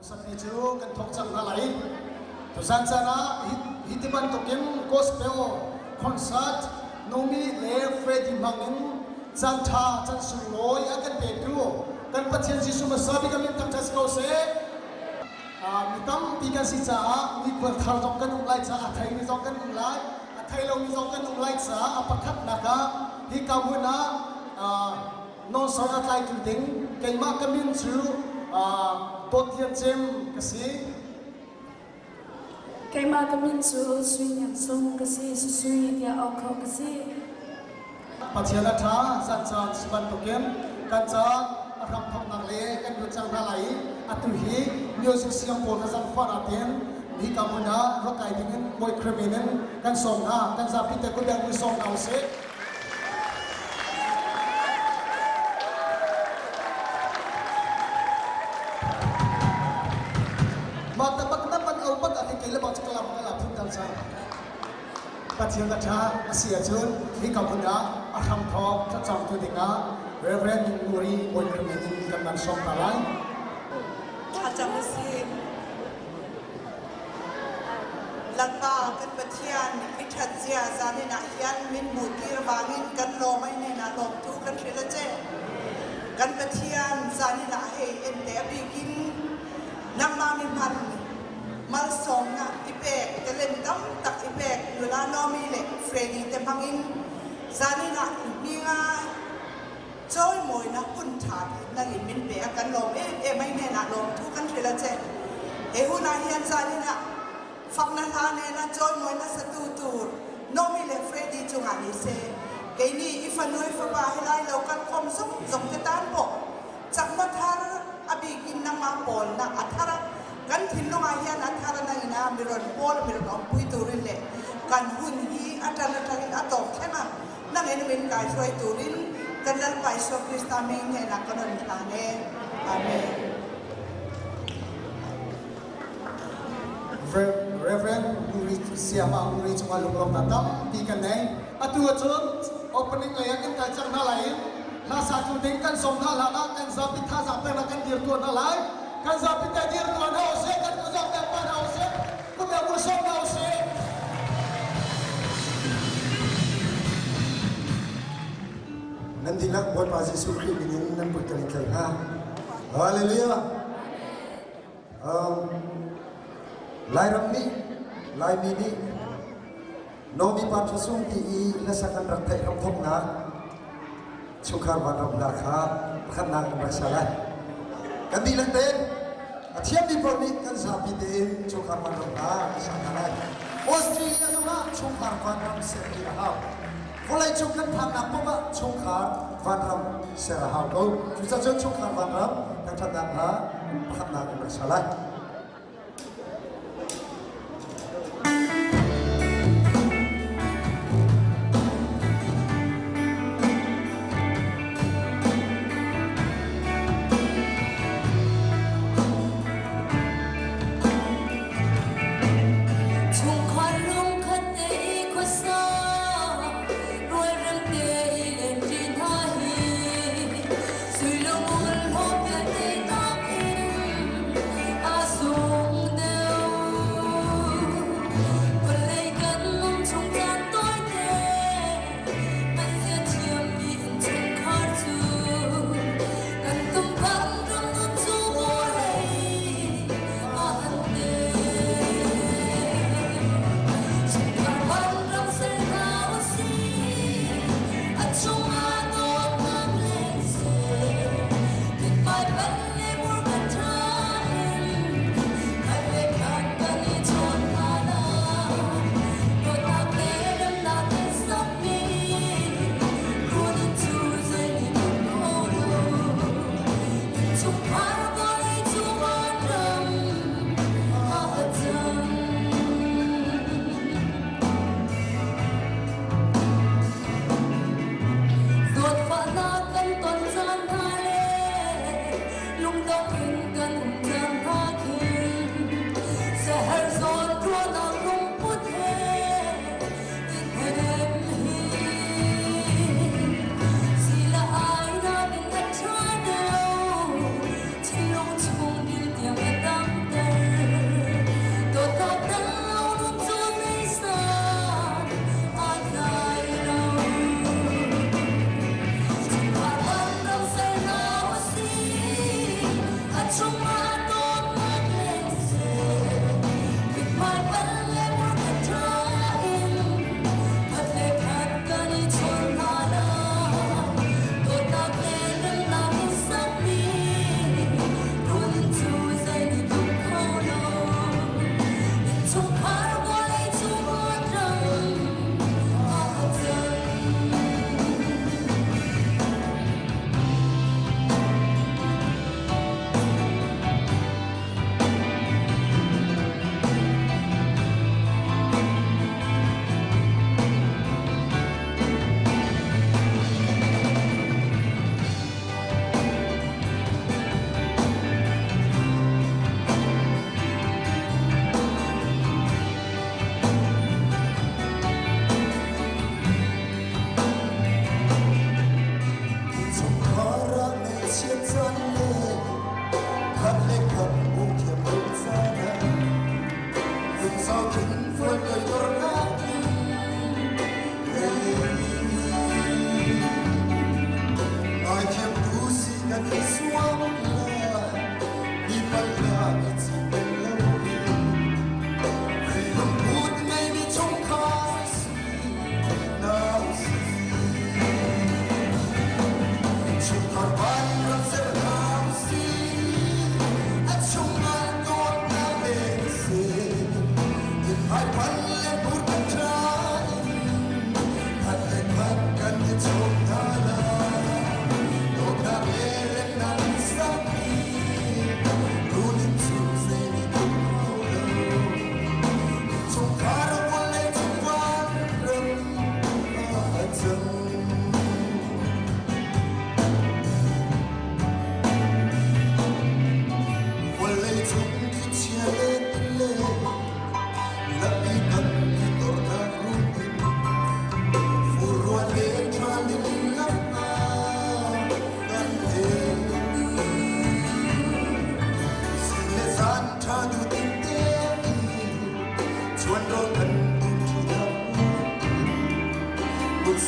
Sakni cu kan thawk cang hna lai. Tuzan caan ah hi ti bantukin gospel concert Nomi le Freddy hmangin caan ṭha caan sunglawi a kan petu kan Pathian Jesuh hmasa bik a min thangṭhat si ko seh. Mi tampi kan si caah mi khual thar zong kan um lai caah a theimi zong kan um lai, a thei lomi zong kan um lai caah a pakhatnak ah hika hmun ah nawlsor a tlaitu ding keimah ka min cu Dawt Lian Cem ka si. Keimah ka min cu Sui Hniang Sung ka si, Susui tiah auh khawh ka si. Pathian a ṭha, zan caan si bantukin kan caan a hramthawknak le kan lut cang hna lai i atu hi music siang pawl ka zangfah natin hika hmun ah rak kai dingin Bawi Khrih min in kan sawm hna, kan zapi te kut in sawm hna usih. Mah tabak na man au bak ah kei le bak kalam kala phun dal cang. Pathian a ṭha a si ahcun hika hmun ah a hramthawk thlacamtu dingah Reverend Muri Bawi Khrih min in kan nan sawm hna lai. Thlacam a si. Lalpa kan Pathian i ṭhat zia zanin ah hian min hmuhtir vangin kan lawm ai hnenah lawmthu kan hrilh a che. Kan Pathian zanin ah hei ente a bikin nangmah mi hman malsawmnak i pek talent tam tak i pek nula Naomi le Freddy te hmangin zanin ah hminga Cawimawinak hun ṭha nang in min pe a kan lawm em em ai hnenah lawmthu kan hrilh a che. He hun ah hian zanin ah fakna hla nena cawimawinak satu tur Nomi le Freddy cungah ni seh. Kei nih i fanu i fapa helai lo kal khom zong zong te tan pawh chakma thar a bik in nangmah pawl na a thar a kan thinlung ah hian a thar na ina miron pawl miron awmpui turin le kan hun hi a ṭan a ṭan in a tawk thleng a nang in min kai hruai turin kan Lalpa Jesuh Krista min hnenah kan on hlan e. Amen. Reverend Muri Siama Muri cungah lunglawmhnak tampi kan nei. Atu ahcun opening lei ah kan kal cang hna lai i hla satu ding kan sawm hna hlan ah kan zapi thazaang peknak kan dir tuah hna lai. Kan zapi te dir tuah hna usih, kan kuzang pek pa hna usih, kumia bu sawm hna usih. Nan dihlak Bawipa Jesuh Khrih min in nan kut kan in tlaih hna. Hallelujah. Um, Lairam nih, Laimi nih Nomi pa Ṭhasung ti i hlasak an rak theih hramthawknak chungkhar vanram hla kha pakhatnak an rak sa lai. Kan dihlak tein a thiammi paoh nih kan zapi tein chungkhar vanram hla kan sa hna lai. Australia zongah chungkhar vanram ser hi a hau. Vawleicung kan phaknak paoh ah chungkhar vanram ser a hau ko. Cucaah chungkhar vanram kan ṭhatnak hla pakhatnak an rak sa lai. Chungkhar lungkhat te i khuasa rualrem te i lenṭi hna hi sui lungul hlawm vialte nakin a.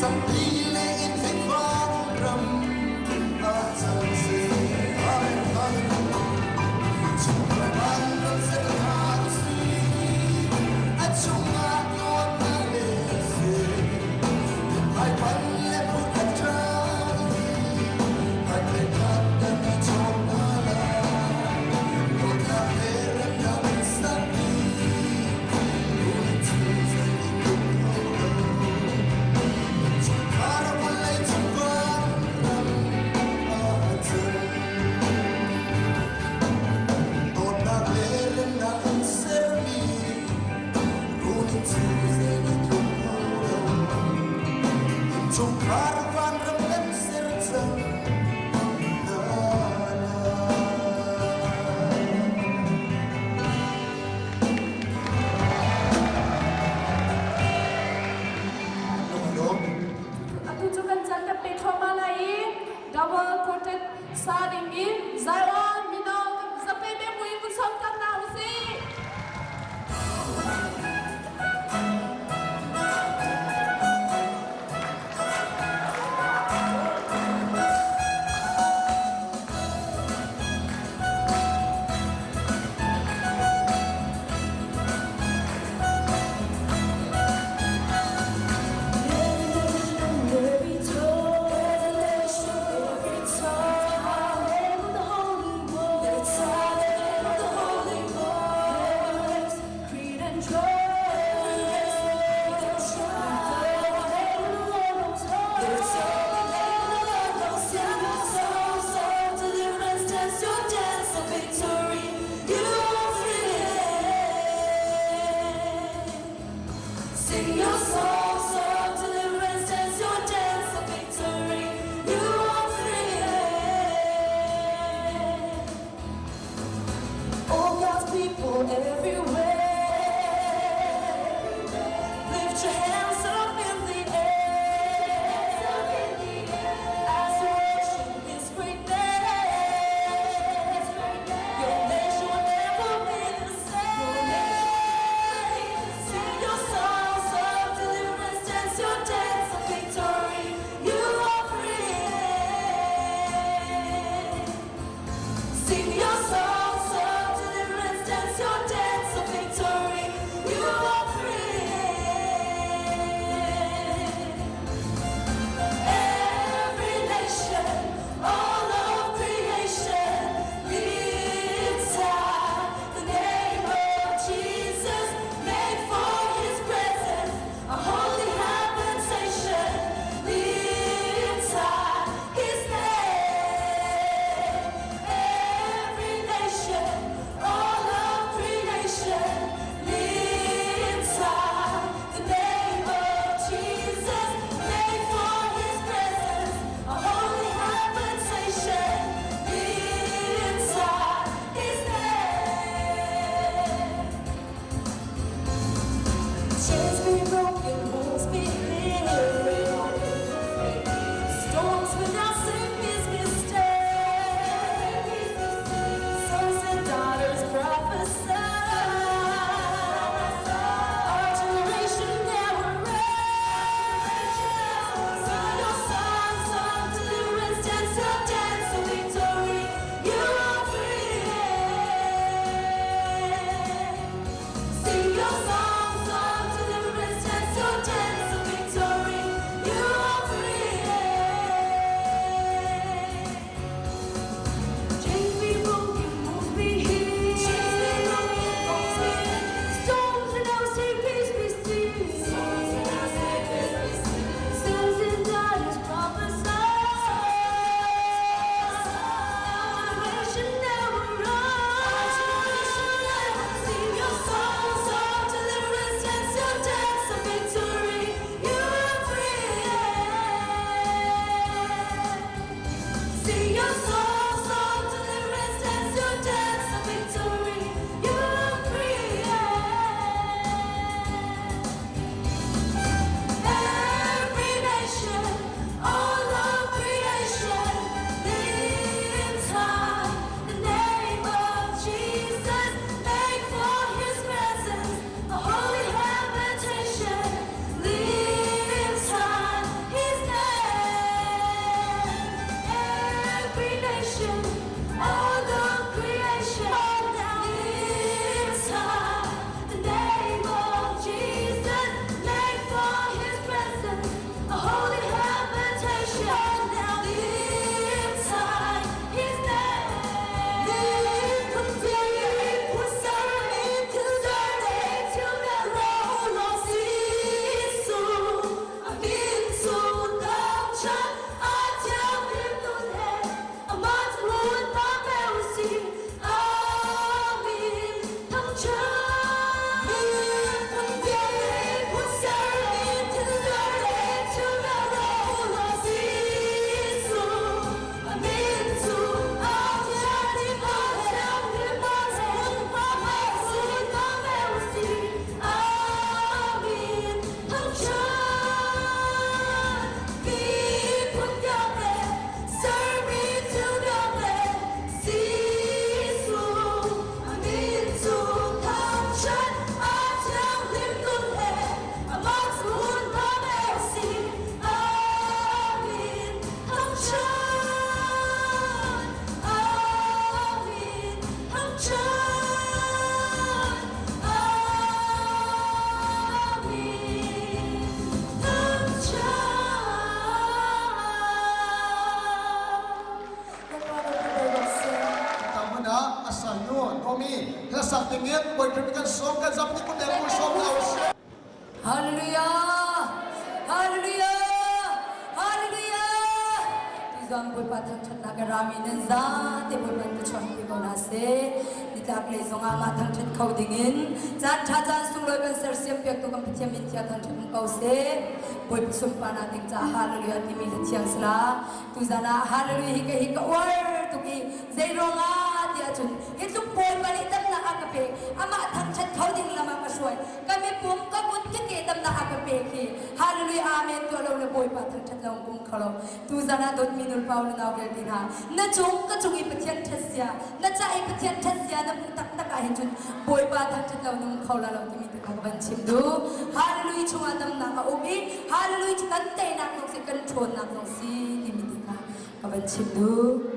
Sakpi le in van ram a cang se. Amen. Hallelujah. Chungkhar van ram ser hna usih. A chungah dawtnak le si. Haipan le phut a ṭang i hmailei khat kan i chawm hna lai. Dawtnak he remnak in sakmi cu zei i tluk kho lo. Chungkhar vawlei cung ram ahcun dawtnak le remnak an sermi runin cu zei i tluk kho lo. Innchungkhar vanram kan ser cang hna lai. Lungdong. Atu cu kan caan kan pe thluahmah lai i double quartet sa ding in Zion mino zapi mui kun som tak hna usih. Victory, you are free. Sing your songs of deliverance, dance your dance of victory. You are free. All God's people everywhere, lift your hands up in the air as you worship His great name. Your nation will never be the same. Sing your songs of deliverance, dance your dance of victory. You are free. Sing your songs of deliverance, dance your dance of Hlasak dingin boyfriend kan sawm kan zam ni kun le sawm na Hallelujah! Hallelujah! Hallelujah! Tuzang Bawipa thangṭhatnak a rami nan zate Bawipa in ka chuah ti ko hna seh. Nitlak lei zongah mah thangṭhat kho dingin caan ṭha caan sunglawi kan sersiam piaktu kan Pathian min thiang thangṭhat um ko seh. Bawipa sunparnak ding caah Hallelujah timi hla thiang sila. Tuzan ah Hallelujah hi ka hi ka uar tuk i zei ruangah ti ahcun hi tluk Bawipa nih damnak a ka pek amah thangṭhat kho ding lam ah ka hruai ka mipum ka kut ka ke damnak a ka pek hi Hallelujah Amen tuah lo le Bawipa thangṭhat lo kum kho lo tuzan ah dawtmi nulpau le nau vialte hna na cung ka cung i Pathian ṭhat sia na ca i Pathian ṭhat sia na hmuh taktak ah hin cun Bawipa thangṭhat lo nung kho la lo timi te kha ka van chim duh Hallelujah chungah damnak a um i Hallelujah cu kan teinak zong si kan ṭhawnnak zong si timi te kha ka van chim duh.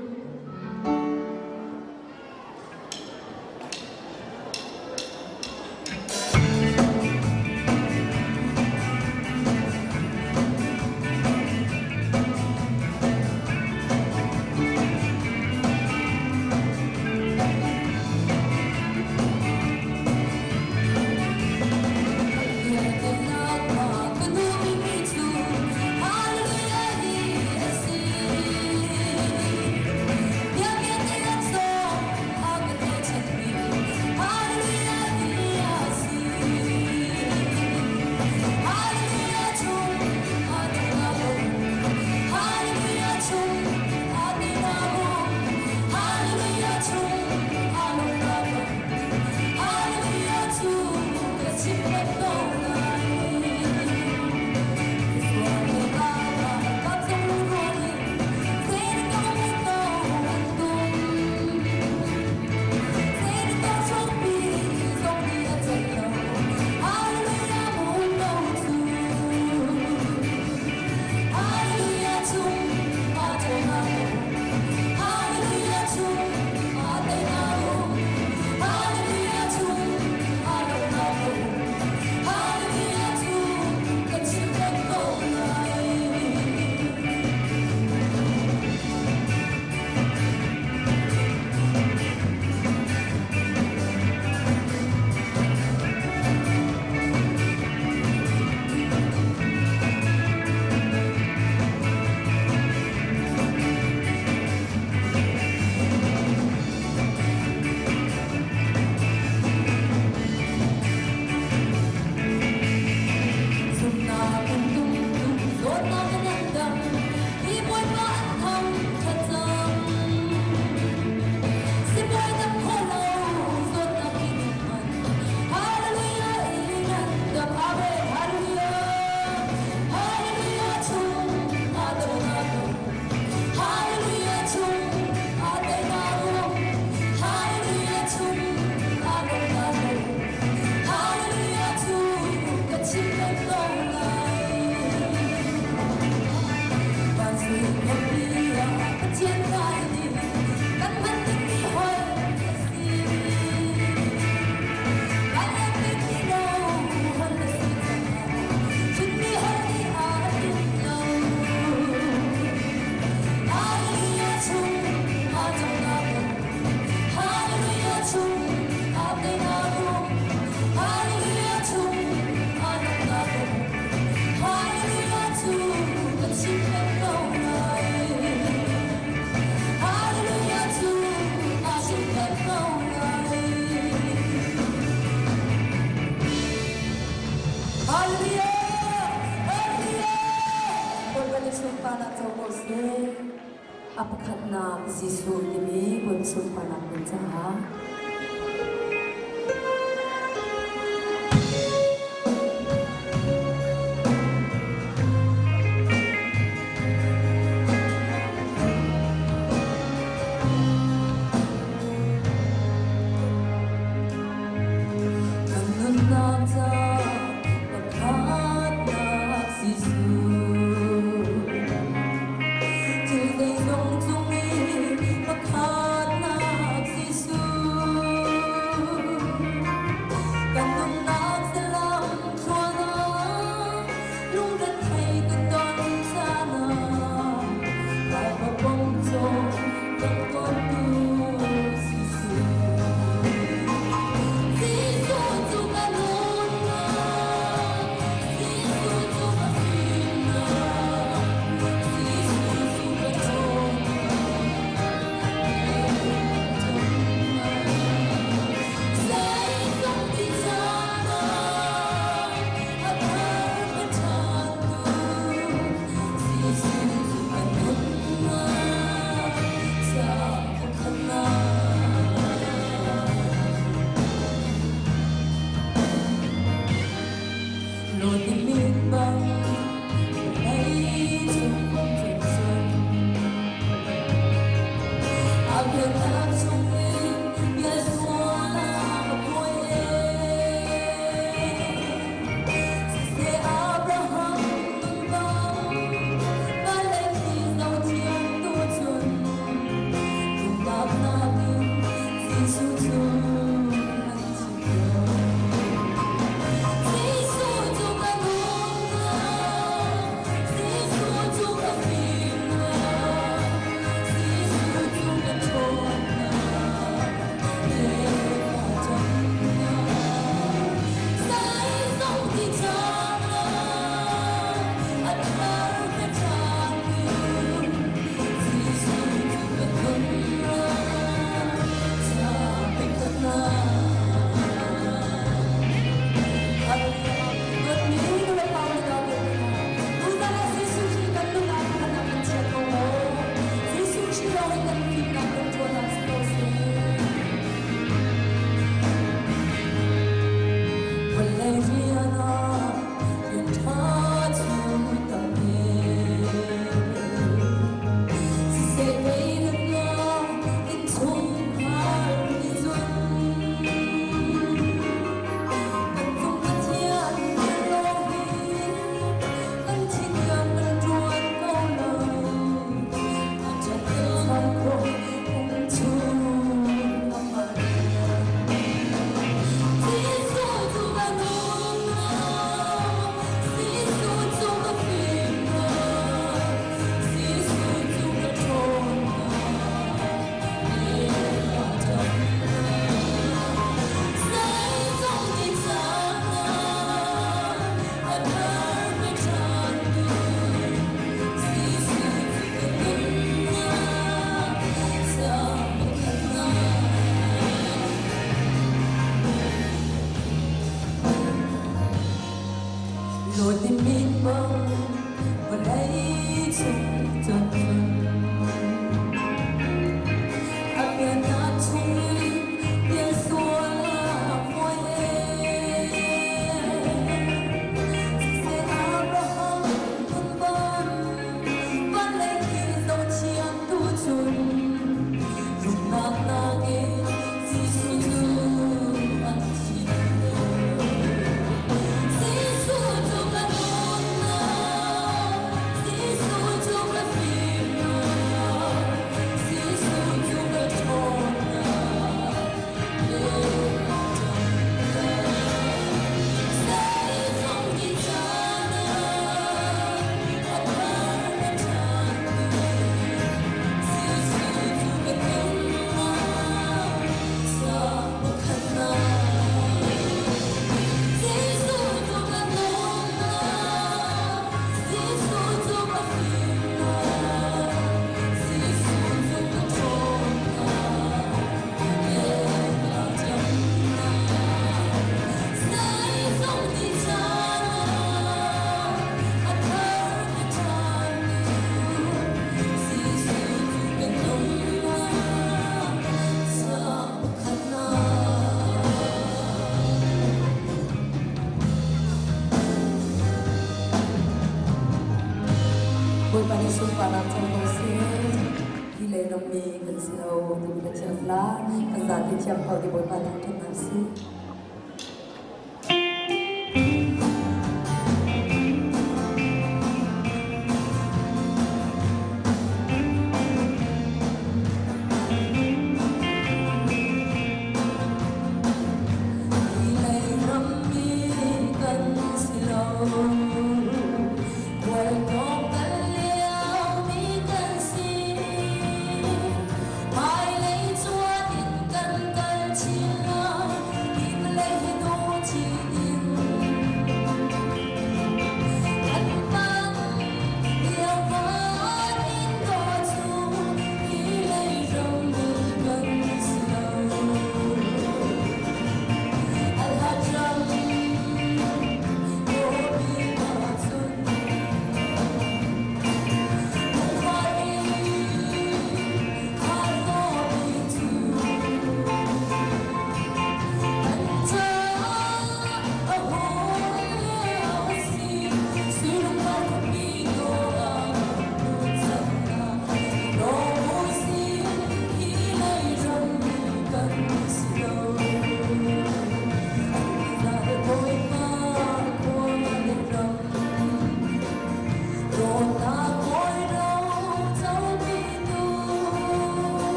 seh. A pakhatnak Jesuh timi Bawipa sunparnak ding caah. Kan nunnak ca pakhatnak Jesuh. Thil zeizong cung i pakhatnak Jesuh. Kan nunnak salam thluan ah lungrethei kan ton caan ah Baibal kong cawn kan tawntu Jesuh. Jesuh cu ka nunnak, Jesuh cu ka fimnak, Jesuh cu ka ṭhawnnak, Zeizong ti caan ah a thar ka ṭhantu, Jesuh cu ka nunnak, ca Lord, bang vawlei cung cun a biaknak chungin bia sual ah buai Siseh Abraham nun bang vawlei khi zohthiam tu cun Rumnak nakin Jesuh cu an thim Jesuh cu ka nunnak, Jesuh cu ka fimnak, Jesuh cu ka ṭhawnnak, le ka ṭamnak. Zeizong ti cangah a thar ka ṭhan Jesuh cu ka nunnak, ca pek ka Kan cung Pathian kan lawm hi kan thingram kan ṭuan ko lo. A ṭhat cang khawh um chung amah Jesuh cu ka nunnak, Jesuh cu ka fimnak, Jesuh cu ka ṭhawnnak, le ka ṭamnak. Zeizong ti cangah a thar ka ṭhan Jesuh cu ka nunnak, ca pakhatnak. Lord ni min bang vawlei cung cun a biaknak chungin bia sual ah muai Siseh Abraham nun bang van lei thil zohthiam tu cun rumnak nakin Jesuh cu an thim Jesuh cu ka nunnak, Jesuh cu ka fimnak, nih sunparnak co ko seh. Hi lei rammi kan si lo timi ka thiam la. Kan zapi thiam ko ti Bawipa thangṭhatnak si.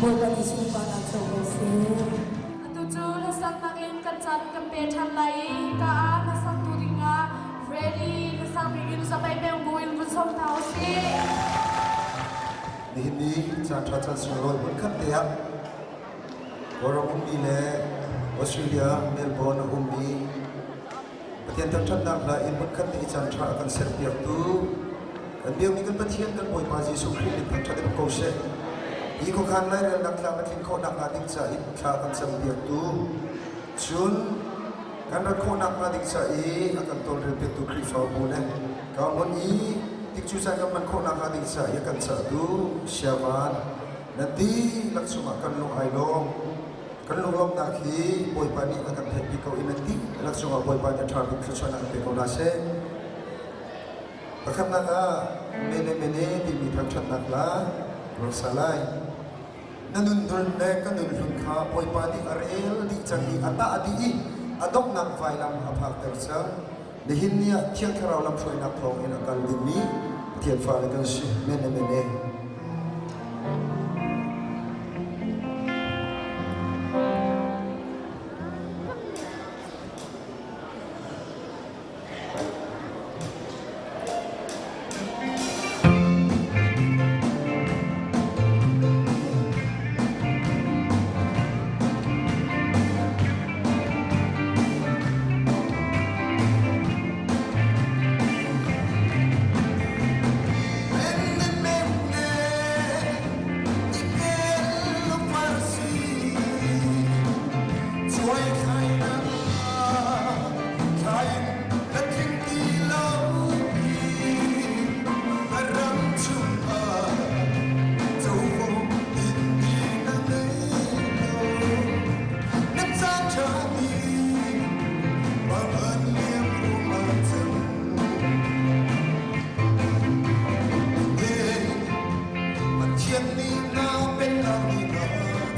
Bawipa nih sunparnak co ko seh. Atu cu hlasaknak in kan caan kan pe ṭhan lai i hika ah hlasaktu dingah Freddy hlasakmi in zapei peng buin vun sawm hna u sih. Nihin ni caan ṭha caan sunglawi hmunkhat te ah Kawlram ummi le Australia Melbourne a ummi Pathian thangṭhatnak hla in hmunkhat te i caan ṭha a kan serpiaktu kan biakmi kan Pathian kan Bawipa Jesuh Khrih min thangṭhat in ko seh. Hi khuakhan lairelnak tlam a tlin khawh nakhnga ding ca in thla kan campiaktu cun kan rat khawh nakhnga ding ca i a kan tawlrelpiaktu Khrihfabu le ka hmun i. Tikcu caan kan hman khawhnak hnga ding caah i a kan cahtu Siavan nan dihlak cungah kan lung ai lawm. Kan lunglawmhnak hi Bawipa nih a kan theihpi ko i nan dihlak cungah Bawipa nih a ṭha bik thluachuahnak in pe ko hna seh. Pakhatnak ah mene mene timi thangṭhatnak hla rak sa lai. Na nunhlun le ka nunhlun kha Bawipa nih a rel dih cang i a tah dih i a donghnak vailam a phakter cang. Nihin ni ah Thiang Thlarau lamhruainak thawng in a kal dingmi Pathian fale kan si. Mene mene. Pathian nih na pennak ni hna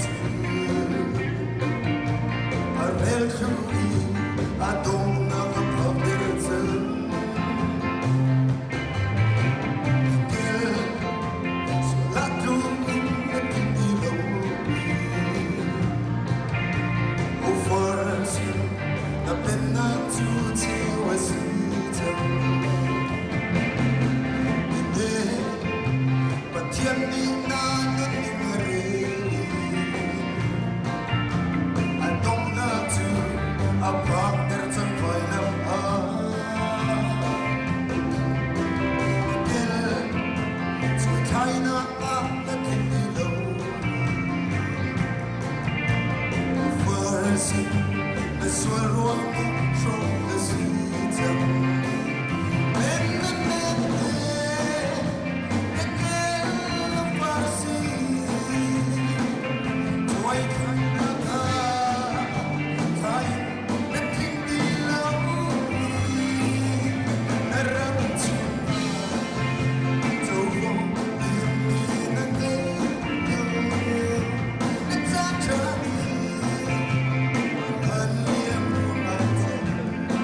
cu a rel thlu i a dongnak a phak der cun kel sualah tlung in na tling ti lo o far sin na pennak cu cheu a si cang. Pathian nih na nunning a rel i a donghnak cu a phakter cang vailam ah. Kel cuaithlainak ah na tling ti lo. Farasi na sual ruangah hrawh na si cang. Men na men te ka kel farasi cuaithlainak ah thlai na tling ti lo na ram chungah covo dingmi na ngei lo. Na caan ṭha nih an liam ruangah cun.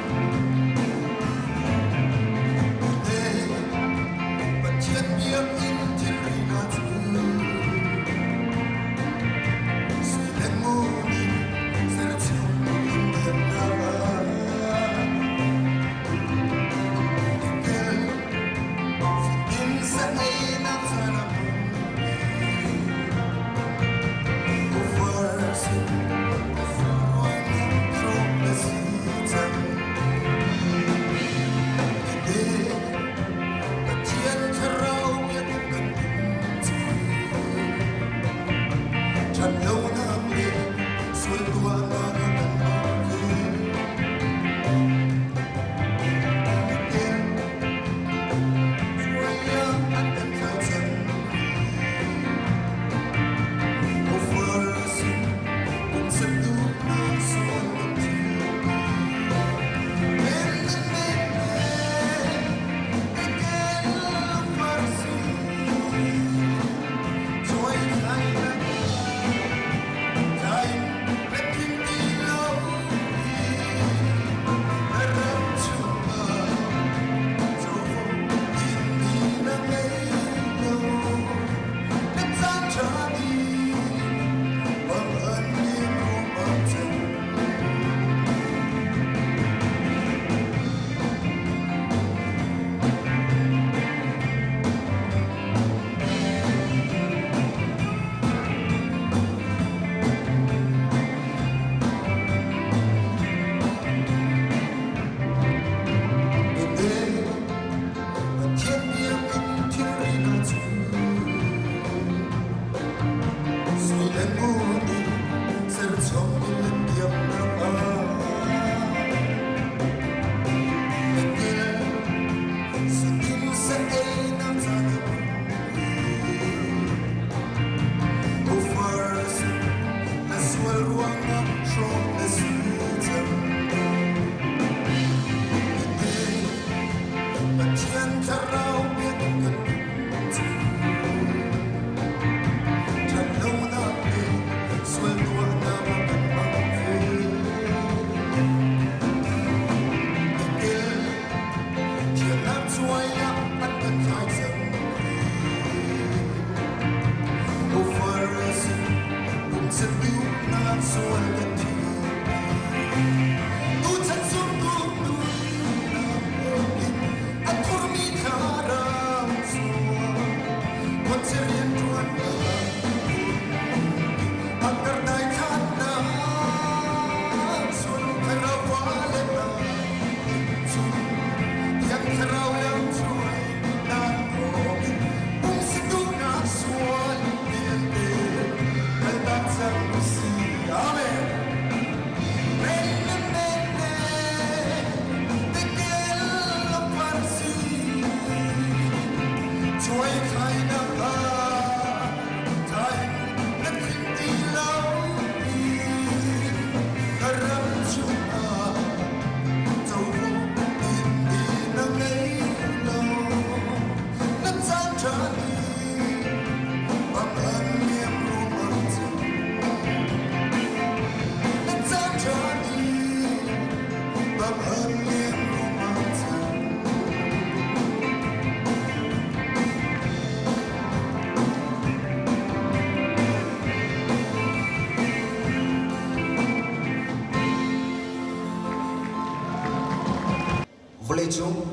Vawleicung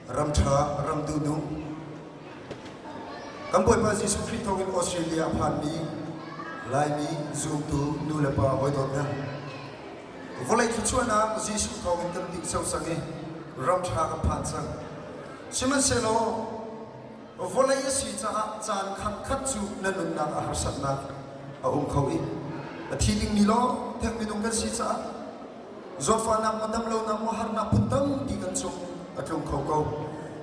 ram ṭha ram duhnung kan Bawipa Jesuh Khrih thawngin Australia a phanmi Laimi zumtu nu le pa hawi-dawt hna. Vawlei thluachuahnak Jesuh thawngin kan tingso cang i ram ṭha kan phan cang. Sihmanhsehlaw vawlei a si caah caan khat khat cu na nunnak ah harsatnak a um kho i a thi dingmi lawng theng minung kan si caah zawtfahnak maw damlonak maw harnak phun tampi kan cung a tlung kho ko.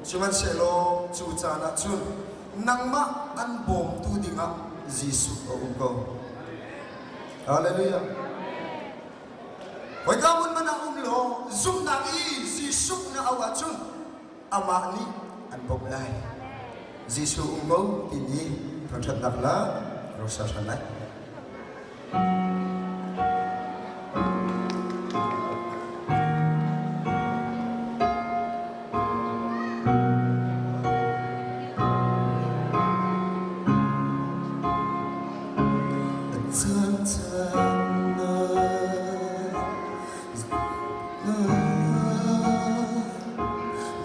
Sihmanhsehlaw cu caan ah cun nangmah an bawmtu dingah Jesuh a um ko. Hallelujah. Hoi ka mun man ah um law zumhnak i Jesuh na auh ahcun amah nih an bawmh lai. Jesuh um ko timi thangṭhatnak la rosa hran lai.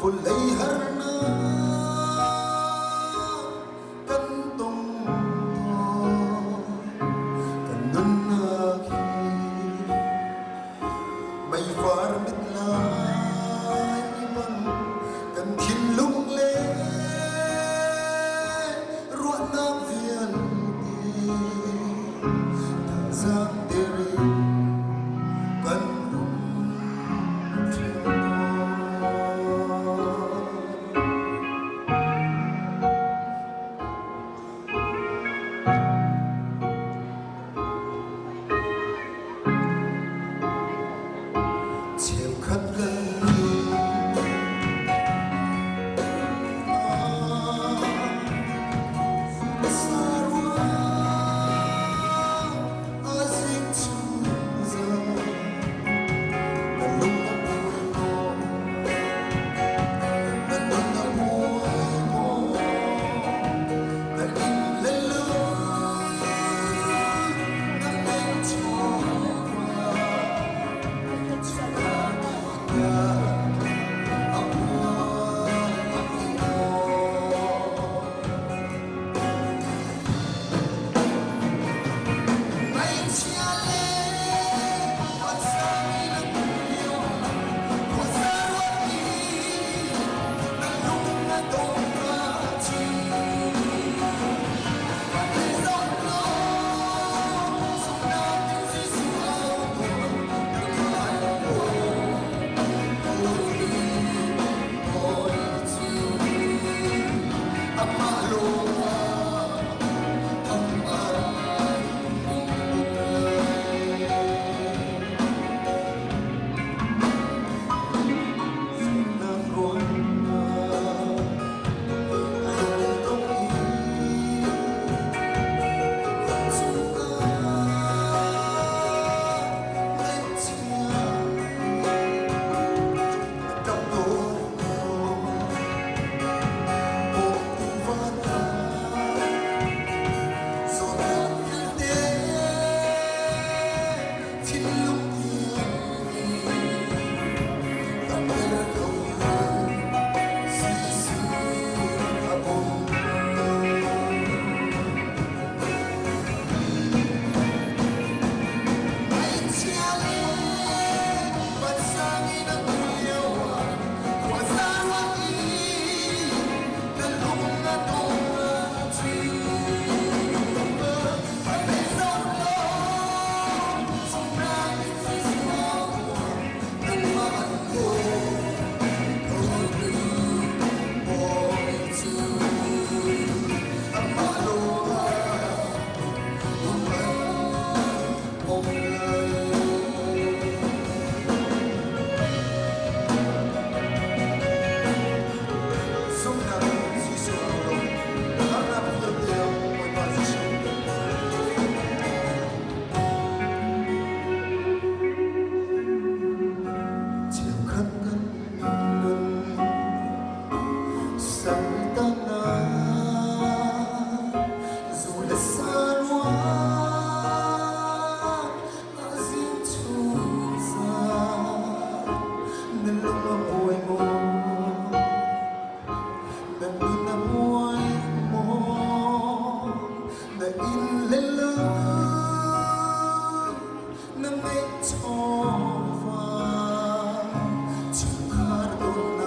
Vawlei harnak kan tong tawn, kan nunnak hi meifar mit lai bang kan thinlung le ruahnak vialte thazaang der in kan um ṭheo tawn. Cheukhat kan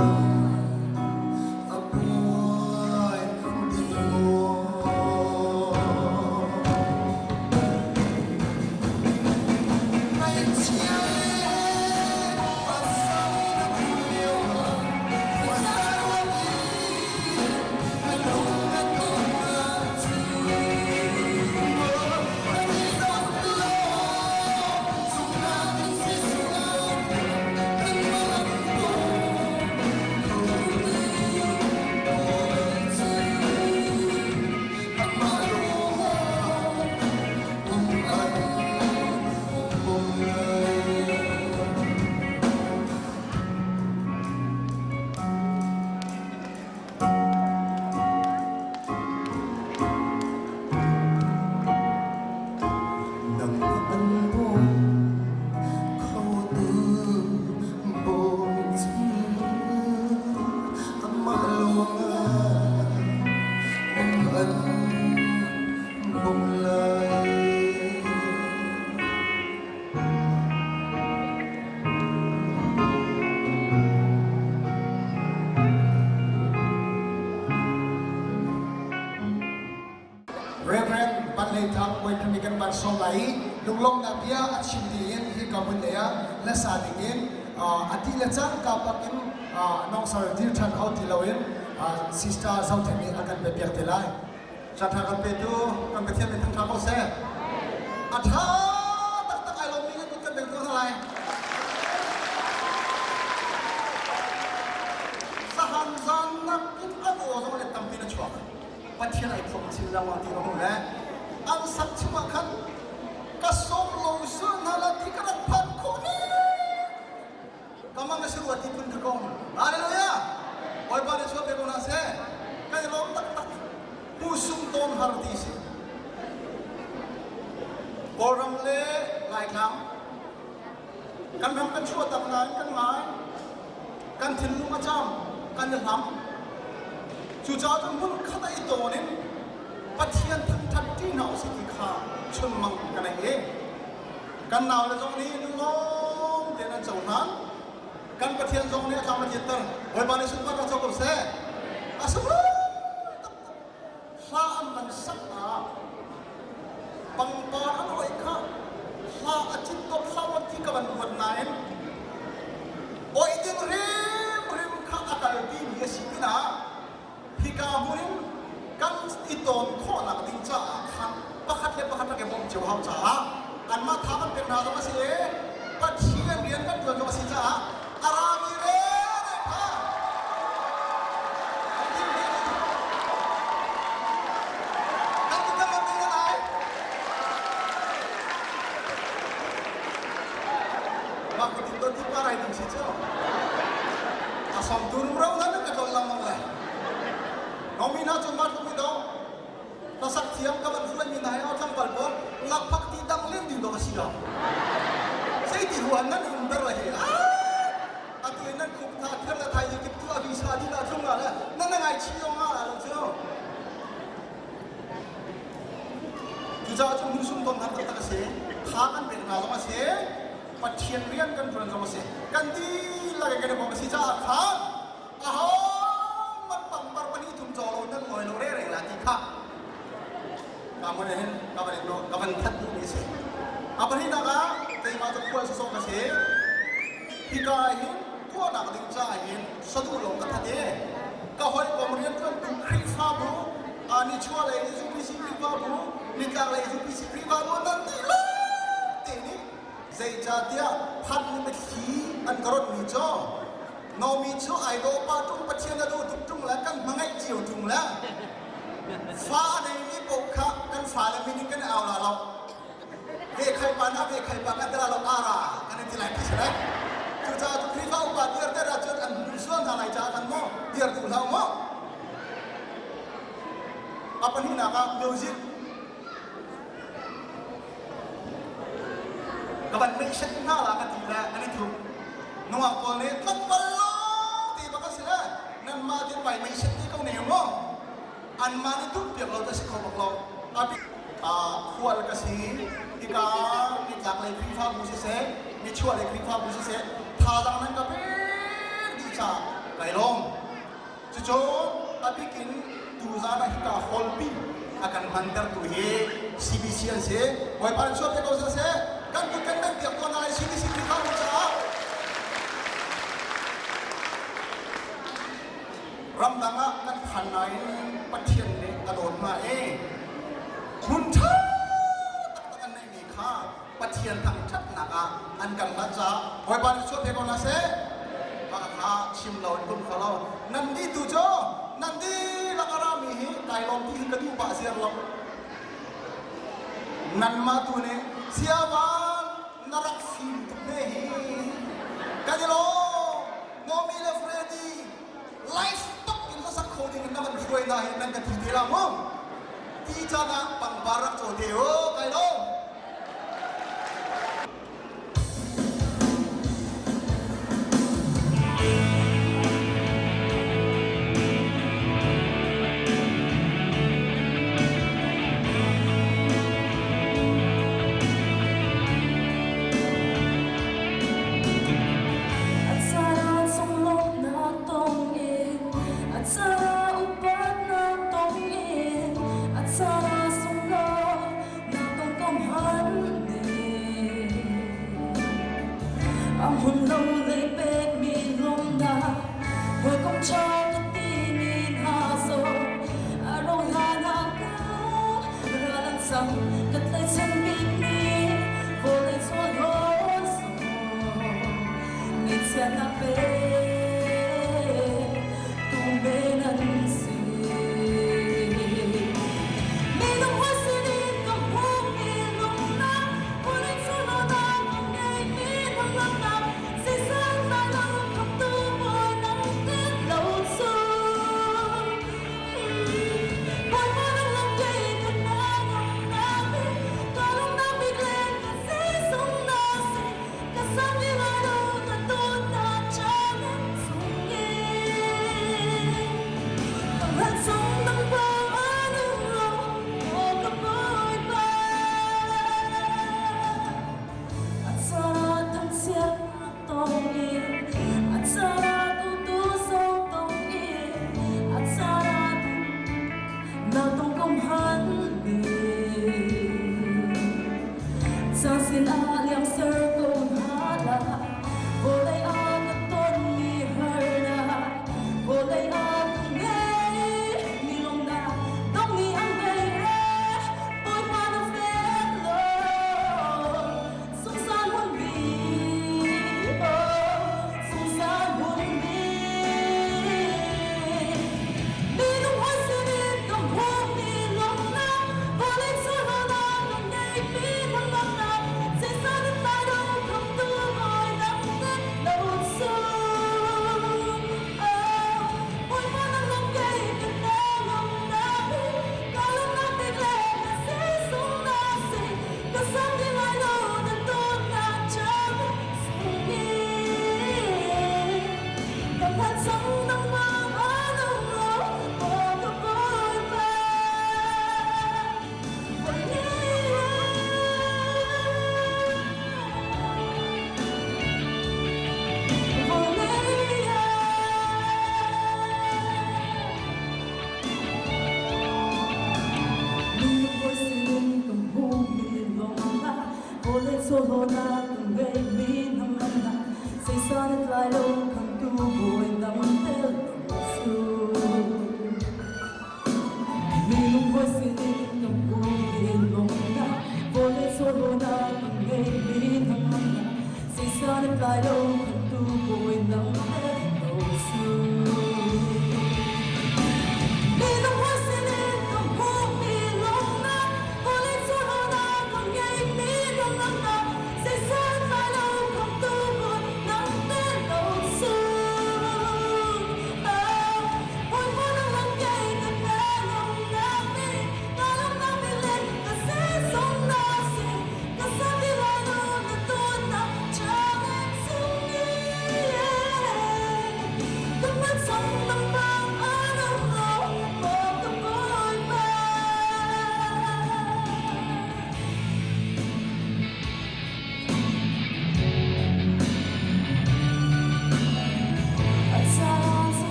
a buai dih maw? Ngaihchia le pasal na hmuh lio ah khuazar ruat in na lung a tum ahcun kan i dong law zumhnak in sisual kan malam Amah lawng um an um lai. Nang an bawm khotu bawi cu amah lawngah um an bawm lai. Reverend Van Lei Thang Bawipa nih kan van sawm lai i lunglawmhnak bia a chim dih in hi ka hmun lei ah hlasa ding in a ti le cangka bak in nongsar dir ṭhan hau ti loin Sister Zotheng nih a kan biapiak te lai. Ṭha kan petu kan Pathian min thangṭha ko seh. A ṭha taktak ai lawmmi nan kut kan beng ko hna lai. Zahan zan nakin an aw zong let tampi na chuak. Pathian ai phom chin lengmang ti ka hmu le an sak chungah khan ka sawm lo sul hna la ti ka rak phan khawh ni. Ka mang a si rua ti phun ka kong. Hallelujah! Bawipa nih chuah pe ko hna seh. Kan i lawm taktak. Pu sung tawn har ti si. Kawlram le Laitlang kan ram kan chuah tak nain kan ngai. Kan thinlung a cam, kan i hlam. Cucaah cun hmun khat ah i tawn in Pathian thangṭhat ṭi hna usih ti kha chunmang ka nei i Kan naule zong nih lunglawm tein an cohlan. Kan Pathian zong nih a tlam a tlinter. Bawipa nih sunparnak co ko seh. A sunglawi taktak. Hla an van sak ah pangpar an oih kha hla a cin dawt hlah maw ti ka van ruat nain oih ding hrimhrim kha a kalpi mi a si pinah hika hmun in kan i tawn khawhnak ding caah khan pakhat le pakhat rak i bawmh cio hau caah anmah tha kan pek hna zong a si i Pathian rian kan ṭuan zong a si caah a rami re kha kan ti kan ding lai mah kutin ton ti pa rai ding si cu a som tu rum ro nan ka tlol lang lai Nomi hna cu mah tluk i dawh hlasak thiam ka van hruai mi hna he tlangval pawl lakphak ti dang len ding dawh a si lo. Zeiti ruan nan um ber la hi atu in nan khup tha thiam la thai kip tu a visa di la tlung la le nan na ngai chi yong nga la lo cu. Cucaah cu hmusum ton har taktak a si. Tha kan pek hna zong a si. Pathian rian kan ṭuan zong a si. Kan dihlak in kan i bawmh a si caah khan ahohmanh pangpar pahnih thum caw lo nan lawi lo rere la ti kha ka mun hin ka van ka van that duh mi si a pahnihnak ah keimah cu khual sawsawh ka si hika hin tuahnak ding caah hin saduh lo ka that i ka hawikom rianṭuantu Khrihfabu nichuah lei UPC Khrihfabu nitlak lei UPC Khrihfabu nan dihlak te nih zeicahtiah phan ni mitthli an ka rawt mi cu Nomi cu ai dawh pah ṭung Pathian a duh tuk ṭung le kan hmangaih cio ṭung le fa a neimi paoh kha kan fale min in kan i au la lo. Ve khai pa na ve khai pa kan ti la lo ara kan in ti lai ti si lai. Cucaah cu Khrihfa upa dir ter ahcun an hmu sual hna lai caah khan maw dir duh hlah maw. A pahnihnak ah music Ka van meihset hna la ka ti le an i thup. Nungak pawl nih tlangval lawng ti bak a si le nanmah tin vai meihset ti ko ne maw? Anmah nih tum piak lo cu a si kho bak lo. Khual ka si hika nitlak lei Khrihfabu siseh, nichuah lei Khrihfabu siseh, thazaang nan ka pek dih caah kai lawm. hmantertu hi CBC an si. Bawipa nih chuak te ko seh. Kan kut kan bengh piak tuah hna lai CBC Khrihfabu caah. Ramdang ah kan phan nain Pathian nih a dawt hna i hmun ṭha taktak an neihmi kha Pathian thangṭhatnak ah an kan hlan caah Bawipa nih chuah pe ko hna seh. Mah kha chim lo in kum kho lo. Nan nih tu cu nan dihlak a rami hi kai lawm ti hi ka duh pah ziar lo. Nanmah tu nih siavan na rak fim tuk ne hi. Kan i lawm. Nomi le Freddy life tuk in hlasak kho ding in na kan hruai na hi nan ka ti te la mu. Ti caan ah pangpar rak caw te u kai lawm. A caan sunglawmhnak tong in, a caan upatnak tong in, a caan sunglawmhnak tong ko.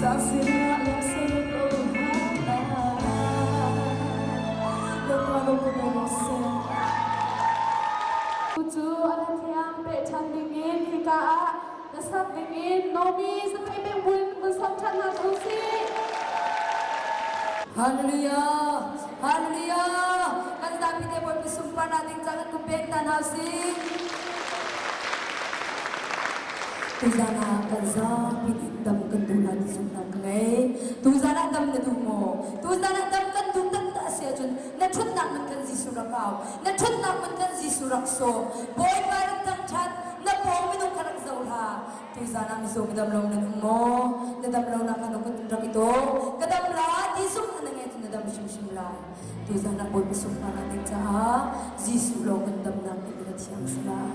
Tlang sinah lamsal ko hna. Bawipa lo ka nawl seh. Cu a la thiam peh ṭhan dingin hika ah na sak dingin Nomi zapei beng buin vun sawm ṭhan hna ko sih. Hallelujah! Hallelujah! Kan zapi te Bawipa sunparnak ding cang kan pek ta hna usih. Tuzan ah kan zapi nih dam kan duh lai ti zumhnak ka ngei. Tuzan ah dam na duh maw? Tuzan ah dam kan duh taktak a si ahcun na ṭhutnak man kan Jesuh rak au. Na ṭhutnak man kan Jesuh rak sawm. Bawipa rak thangṭhat. Na pawng minung kha rak zoh hlah. Tuzan ah mizaw midam lo nan um maw? Na dam lo nak na kut in rak i dawh. Ka dam la ti zumh na ngei cun na dam hrimhrim lai. Tuzan ah Bawipa sunparnak ding caah Jesuh lawng kan damnak ding na thiang si lai.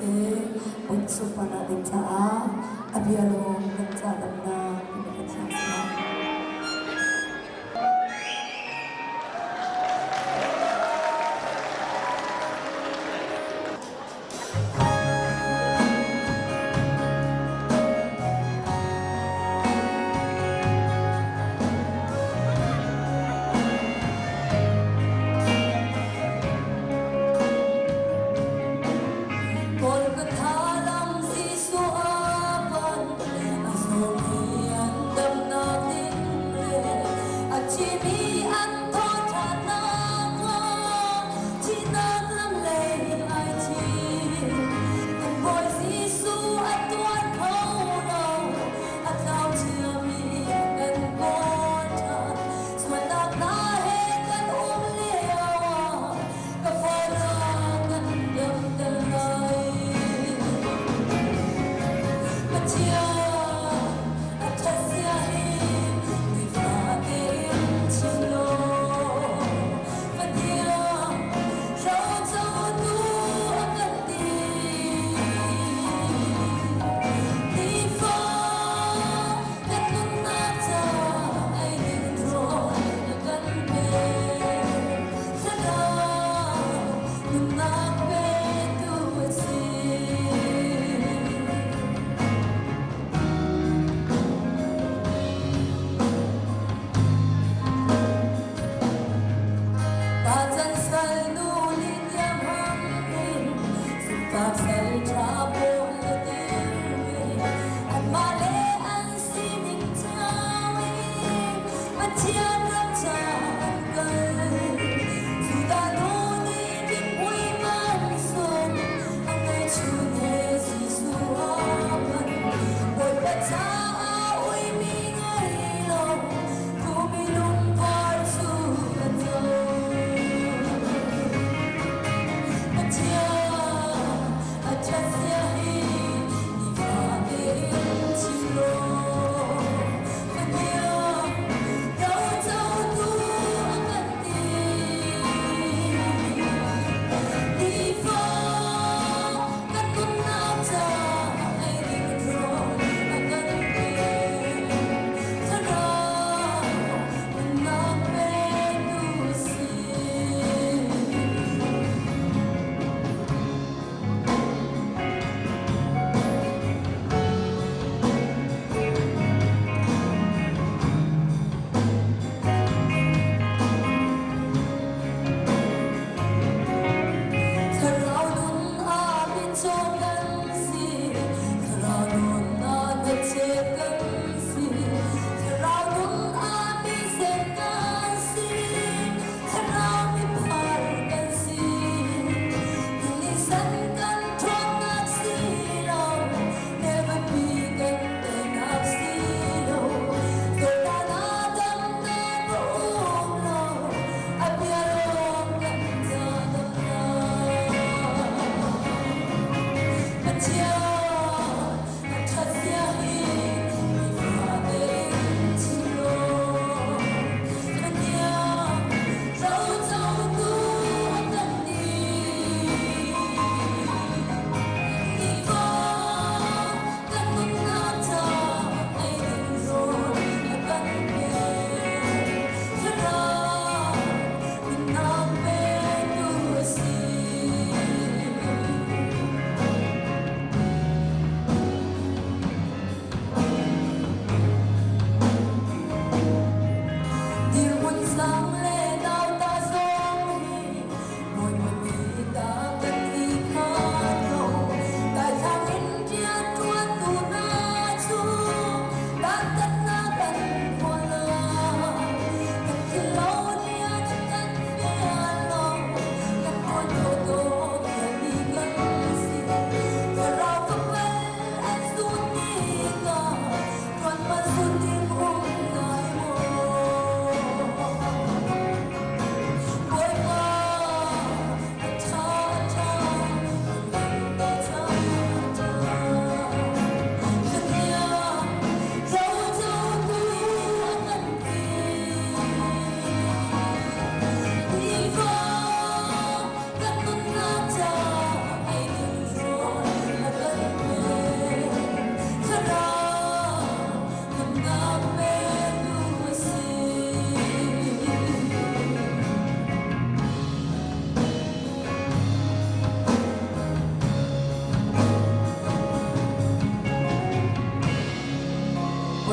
seh. Bawipa sunparnak ding caah a bia lawng kan ca damnak timi ka thiang sinah. Golgotha lam Jesuh a pan, a zawmi an damnak.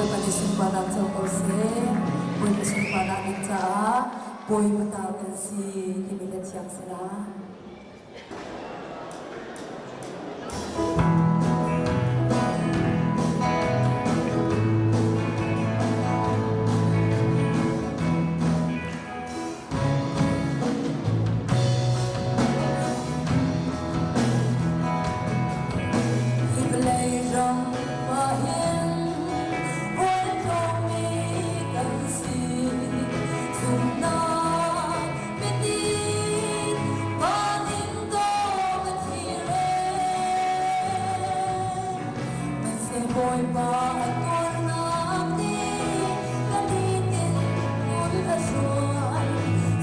Bawipa nih sunparnak co ko seh. Bawipa sunparnak ding caah Bawipa ta kan si timi na thiang sila. Vawlei ram ah hin hualtlawngmi kan si. Zumhnak biatin van in dawh ka thlir Hmanseh Bawipa a tuarnak nih ka nitin hmul a hruai.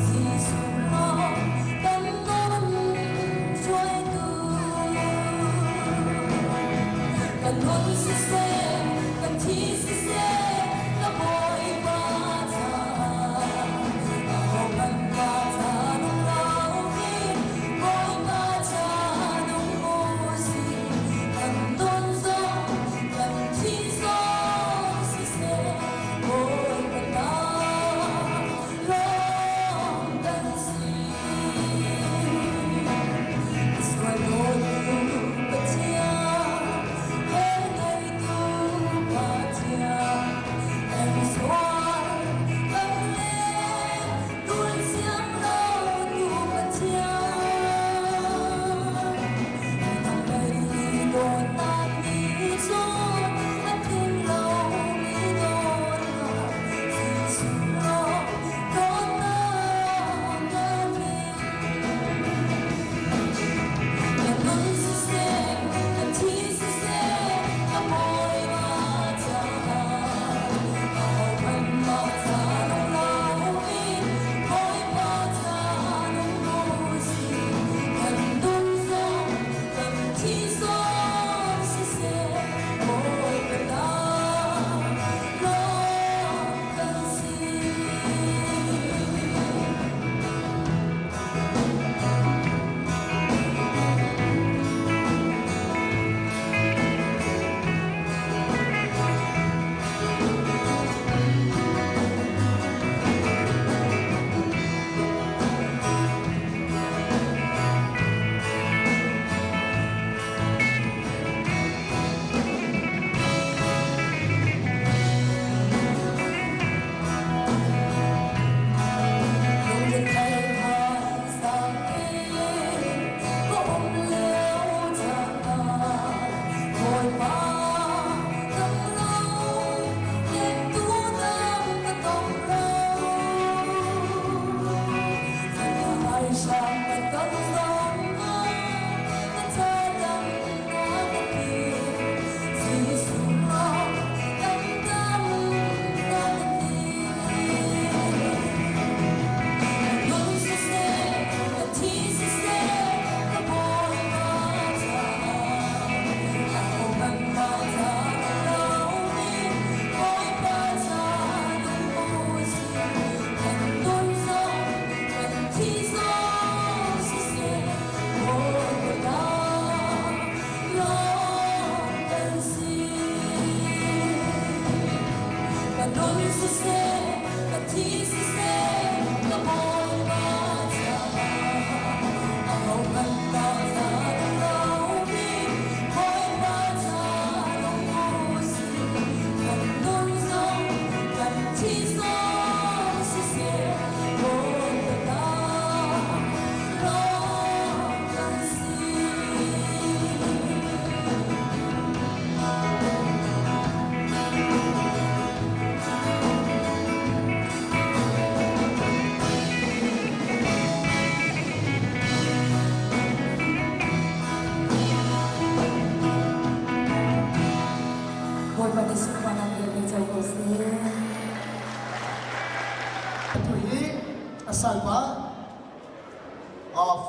Jesuh lawng kan nun hruaitu. Kan nun siseh, kan thi siseh, ka Bawipa caah. Ahohmanh ka ca nung loin, Bawipa ca nung u sih. Kan nun zong, kan thi zong siseh, Bawipa ta lawng kan si. Sual dawtu Pathian, he ngeitu Pathian, kan sual kan le tul siang lo tu Pathian. Midang lei dawtnak nih cun a tling lomi dawtnak Jesuh lawng dawtnak a tling. Kan nun siseh, kan thi siseh, ka Bawipa caah. Ahohmanh mah ca nung loin, Bawipa ca nung u sih. Kan nun zong, kan thi zong siseh, Bawipa ta lawng kan si. Bawipa nih sunparnak vialte co ko seh. Atu hi a salpa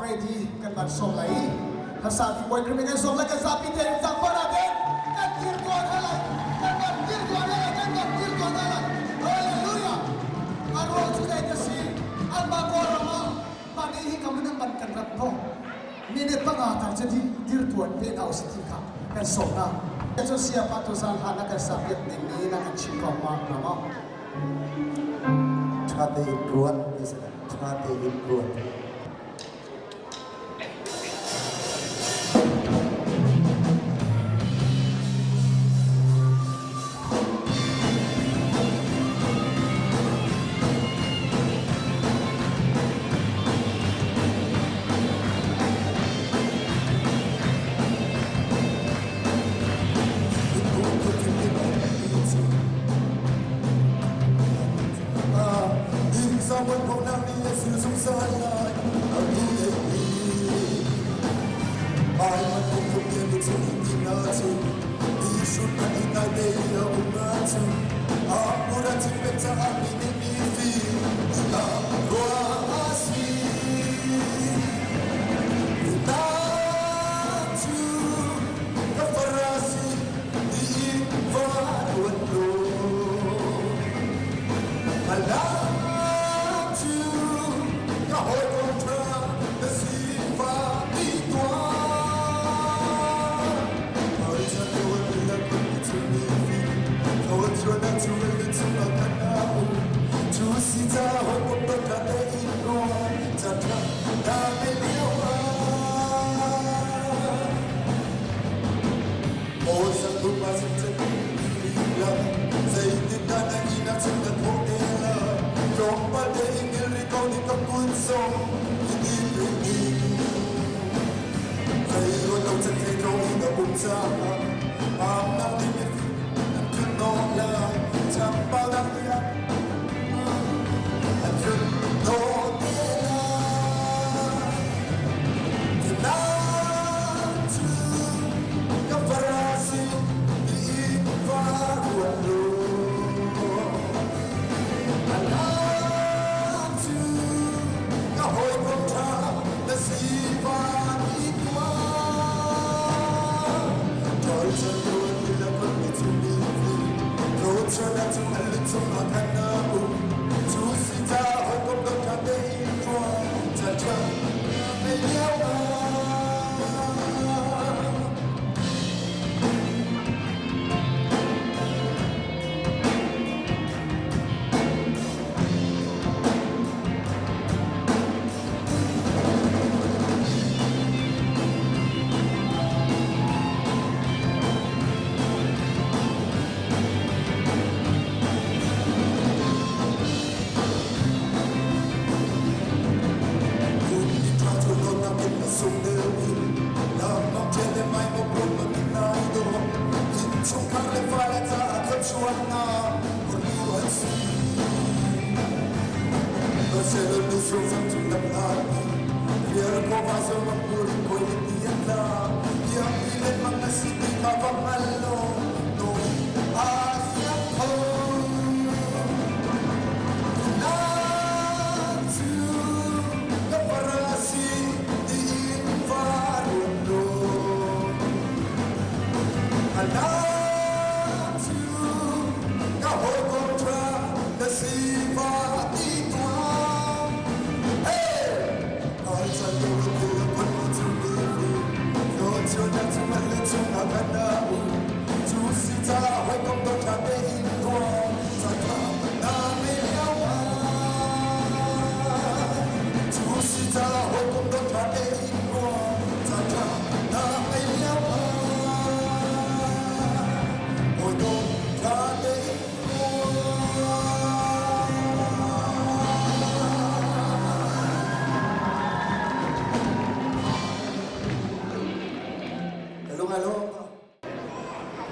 Freddy kan van sawm lai i hlasa ti boyfriend kan sawm lai kan zapi te in zangfah na te kan dir tuan halai kan van dir tuan halai kan van dir tuan halai hallelujah a ruang cu dai ka si an ma ko ram ah mah nih hi kam in ban kan rat no minute panga tang che dir tuan pe na si ti kha kan sawm na. Cu siapa tu zan hlan na kan sak piak ding mi na kan chim ko ma hnga maw? Ṭha tein ruat ti si ṭha tein ruat.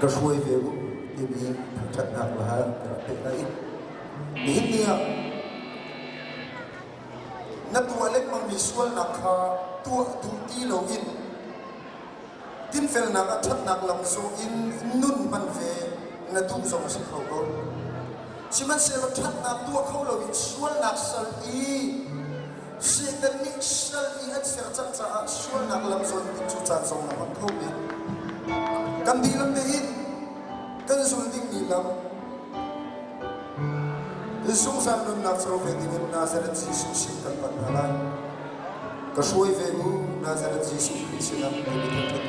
Ka hruai ve u timi thangṭhatnak hla ka rak pek lai. Nihin ni ah na tuah lengmangmi sualnak kha tuah duh ti loin dinfelnak ah ṭhatnak lam zawh in nun hman ve na duh zong a si kho ko. Sihmanhsehlaw ṭhatnak tuah kho loin sualnak sal i Satan nih sal i an ser cang caah sualnak lam zawn ding cu caan zong na hmang kho men. Kan dihlak tein kan zul dingmi lam zungzal nunnak co ve dingin Nazareth Jesuh sin kan panh hna lai. Ka hruai ve u Nazareth Jesuh Khrih sinah timi thangṭhat.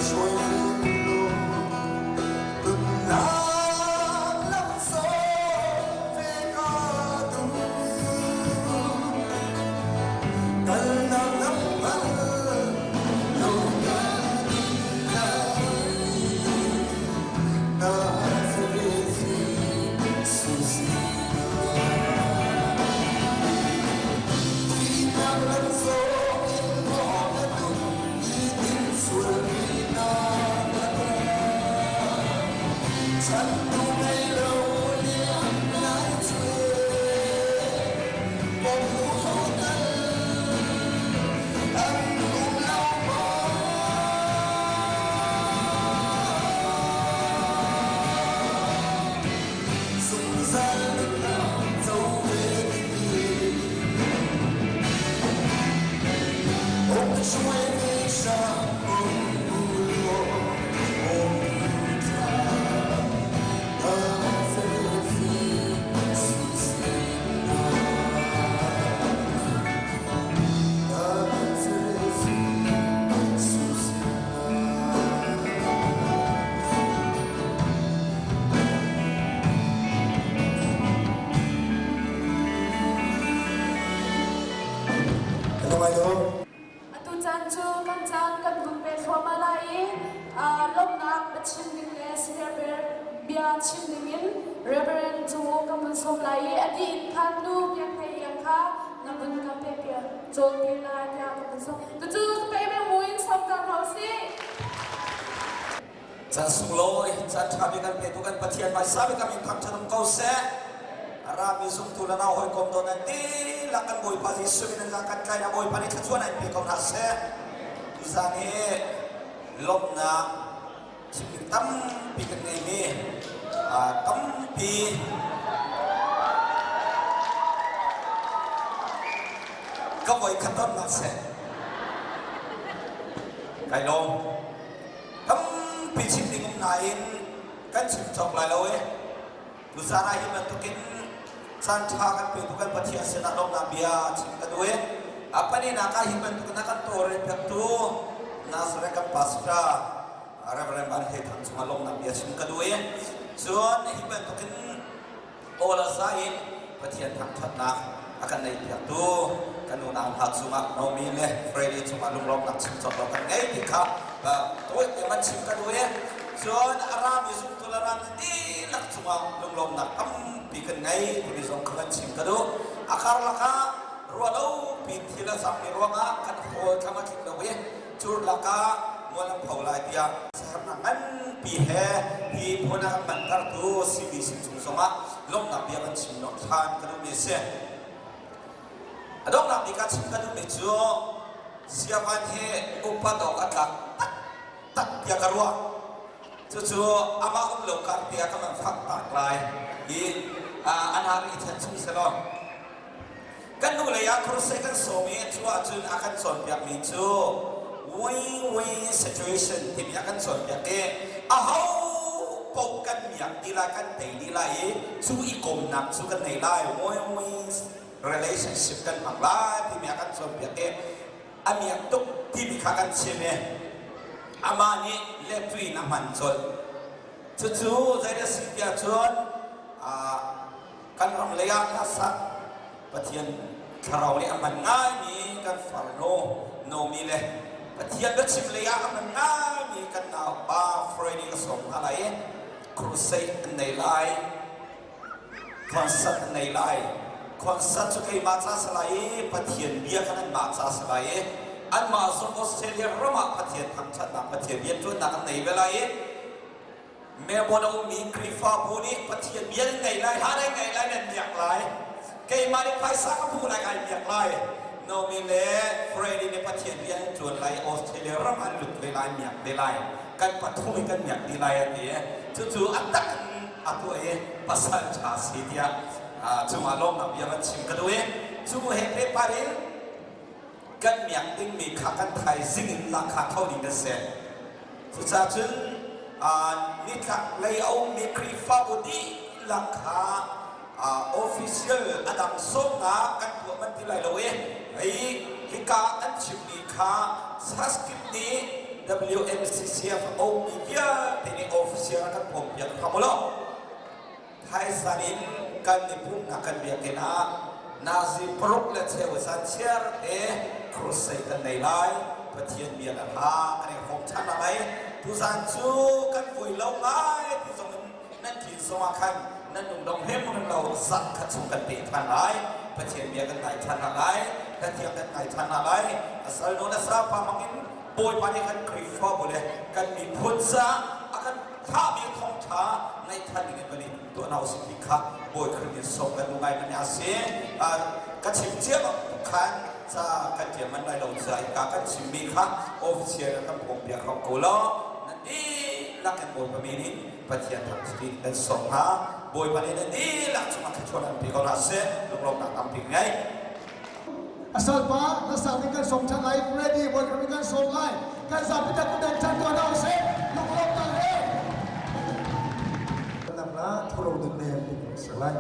Hruai ve law nunnak lam zawh ve ka duh. Kalnak lam hngal lo ka Nazareth Jesuh Thihnak lam zawh in maw na duh nitin sualmi na ka Chantu ngei lo liam lai cu bawmtu ho tal an um lo maw? Zungzal nunnak co ve dingin um hruai ve hram um law um thla Nazareth Jesuh Atu caan cu kan caan kan vun pe thluahmah lai i lawmhnak biachim ding le siherber bia chim dingin Reverend cu kan vun sawm lai i a dih in khan nu biak hlei iang kha na vun kan pe piak cawn te lai tiah kan vun sawm. Tucu pe me muin sawm cang hna usih. Caan sunglawi, caan ṭha bik an petu kan Pathian hmaisa bik a min thangṭhat um ko seh. A rami zumtu le nau hawikom dawt nan dihlak kan Bawipa Jesuh min in kan tlai na Bawipa nih thluachuah in pe ko hna seh. Tuzaan hi lawmhnak chimding tampi kan ngeimi tampi ka voi khat tonnak seh. Kai lawm. Tampi chim ding um nain kan chim cawk lai lo e. Tuzaan ah hi bantukin caan ṭha kan petu kan Pathian sinah lawmhnak bia chim ka duh e. A paninak ah hi bantukin a kan tawlrel piaktu Nazareth kan pastor Reverend Van Hlei Thang cungah lawmhnak bia chim ka duh e. Cun hi bantukin Aw le za in Pathian thangṭhatnak a kan neihpiaktu kan unau hna cungah Naomi le Fredy cungah lunglawmhnak chim cawk lo kan ngei ti kha tawite man chim ka duh i cun a rami zumtu le rami dihlak cungah lunglawmhnak tampi kan ngei timi zong kha kan chim ka duh. A karlak ah ruahlo pin thil a cangmi ruangah kan hawl thlam a tling lo i cur lakah mual an pho lai tiah siaherhnak nganpi he hi phun a kan mantertu CBC chung zongah lawmhnak bia kan chim lo ṭhan ka duhmi a si. A donghnak bik ah chim ka duhmi cu siavan hi upat awk a tlak taktak tiah ka ruah. Cucu amah um lo kar tiah ka man fak tak lai i an har i then chung selaw Kan hnulei ah crusade kan sawm i cu ahcun a kan cawnpiakmi cu win-win situation timi a kan cawnpiak i aho paoh kan miak ti lai kan tei dih lai i cu i komnak cu kan nei lai win-win relationship kan hmang lai timi a kan cawnpiak i a miak tuk timi kha kan chim i amah nih letri in a hman colh. Cucu zei a si tiah cun kan ram lei ah hlasak Pathian thlarau nih a hman ngaimi kan farnu Naomi le Pathian biachim lei ah a hman ngaimi kan naupa Freddie ka sawm hna lai i crusade an nei lai concert an nei lai concert cu keimah ca si lai i Pathian bia khan anmah ca si lai i anmah zong Australia ram ah Pathian thangṭhatnak Pathian rianṭuannak an nei ve lai i Melbourne a ummi Khrihfabu nih Pathian bia nan ngaih lai, hla nan ngaih lai, nan miak lai. Keimah nih phaisa ka hmuh lai, kai miak lai. Naomi le Freddie nih Pathian bia an ṭuan lai, Australia ram an lut ve lai, miak ve lai. Kan pathum in kan miak dih lai an ti. Cucu a tak in a tuah i pasal ṭha si tiah cungah lawmnak bia van chim ka duh i cu he pehpar in kan miak dingmi kha kan thaizing in lahkhah kho ding kan si. Cucaah cun nitlak lei a ummi Khrihfabu dihlak kha official a dang sawmnak kan tuah manh ti lai lo i hika an chimmi kha Saskip nih. WMCCF ummi vialte nih official kan pawmpiak hram u law thaizan in kan i pumhnak kan biakinn ah nazi paruk le cheu zan chiar te crusade kan nei lai. Pathian bia le hla kan i hrawm ṭhan lai. Tuzan cu kan vui lo ngai ti zong in nan thin zong ah khan nan lungdong hem lo zan khat chung kan pe ṭhan lai. Pathian bia kan ngai ṭhan hna lai, hlathiang kan ngai ṭhan hna lai. A sal nawn a sa pa mang in Bawipa nih kan Khrihfabu le kan miphun caah a kan thlahmi thawngṭha ngaih ṭhan ding in van i tuah hna usih ti kha Bawi Khrih nih sawm kan duh ngai man a si. Ka chim cia bantuk khan ca kan ṭial manh lai lo ca hika kan chimmi kha official kan pawmpiak hram ko law nan dihlak in Bawipa min in Pathian thangṭhat kan sawm hna. Bawipa nih nan dihlak cungah thluachuah an pe ko hna seh. Lunglawmhnak tampi ngei. A salpa na sang ding kan sawm ṭhan lai. Ready bawi kan sawm lai. Kan zapi tak kan ṭhan tuah hna usih. Lunglawmhnak he. Nak la thuro dun ne sak lai.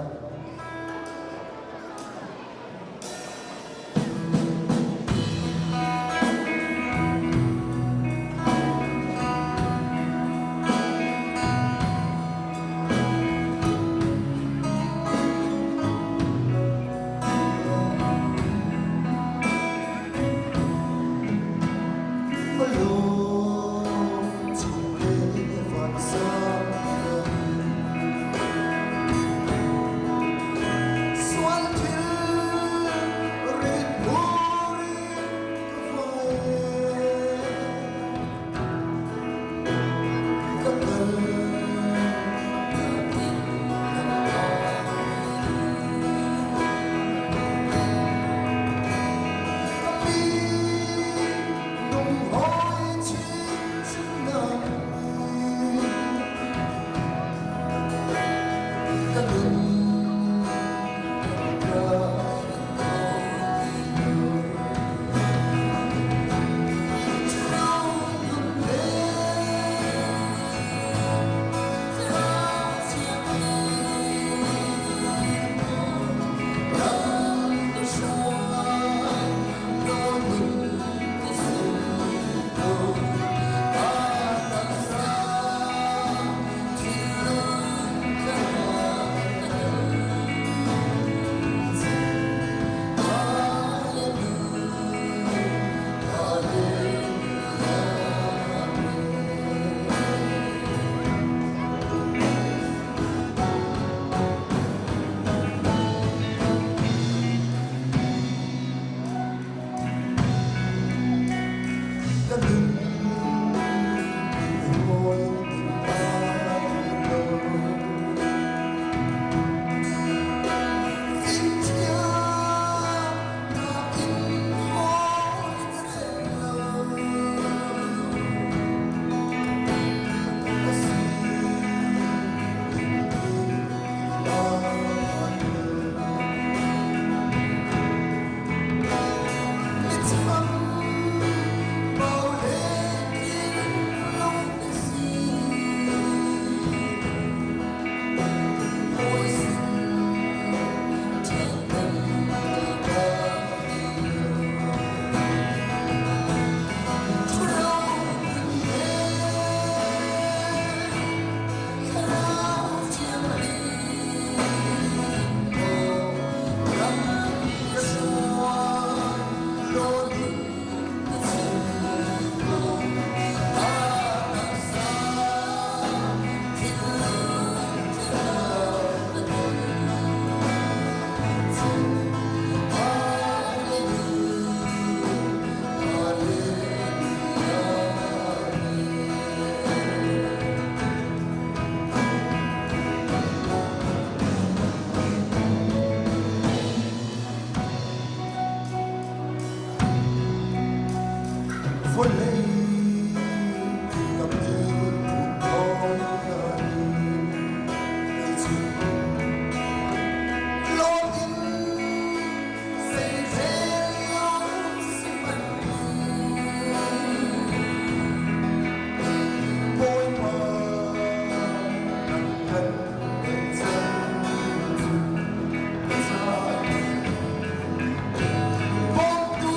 Bawmtu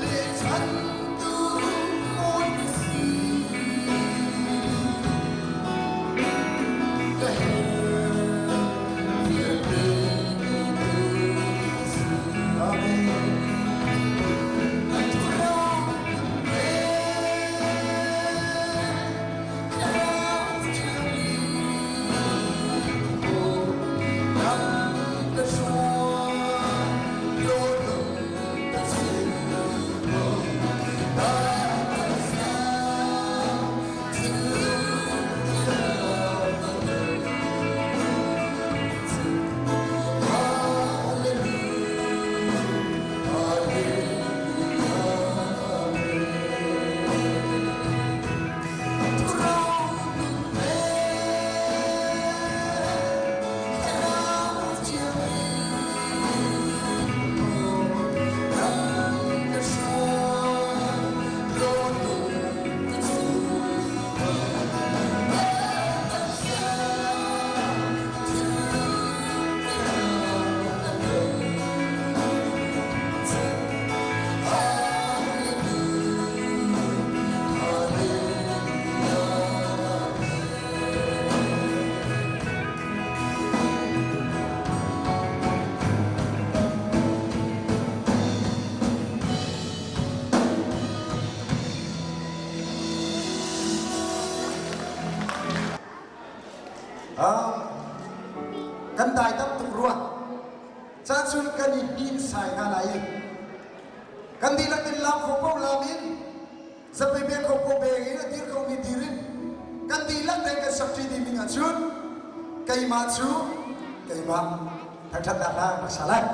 le chantu. Kan dai tam tuk rua. Caan cun kan i hnin sai hna lai i kan dihlak in lam kho ko lam in zapi be kho ko be in a dir ko mi dir in kan dihlak tein kan sak ṭi ding ahcun keimah cu keimah thangṭhatnak hla ka sa lai.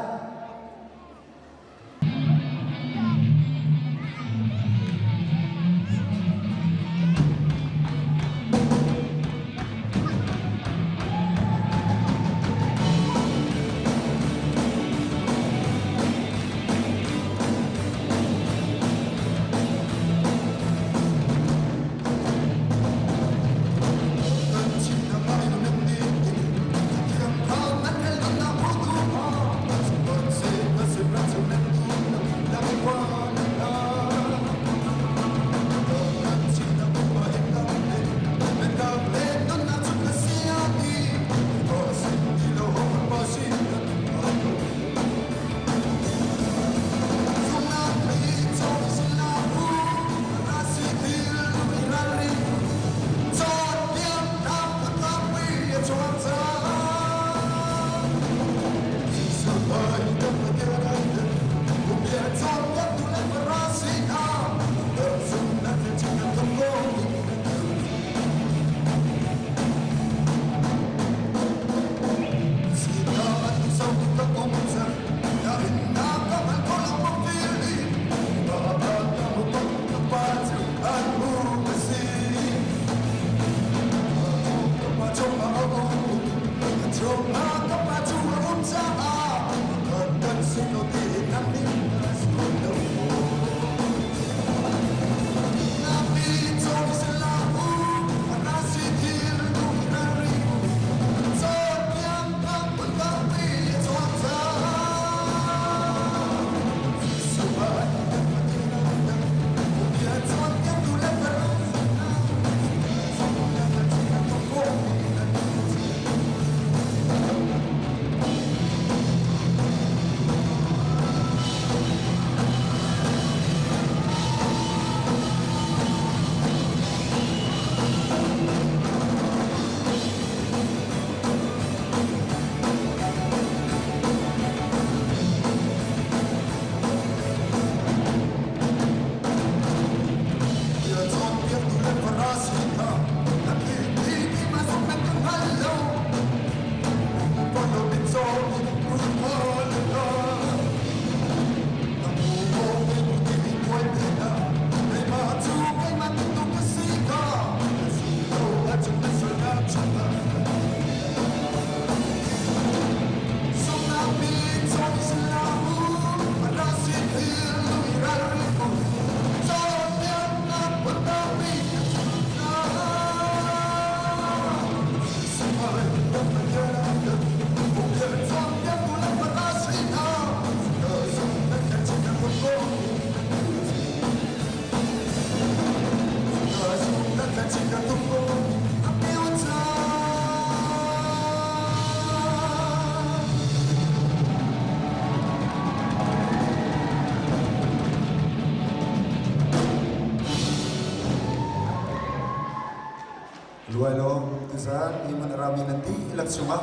Luailawm tuzaan hi man rami nan dihlak cungah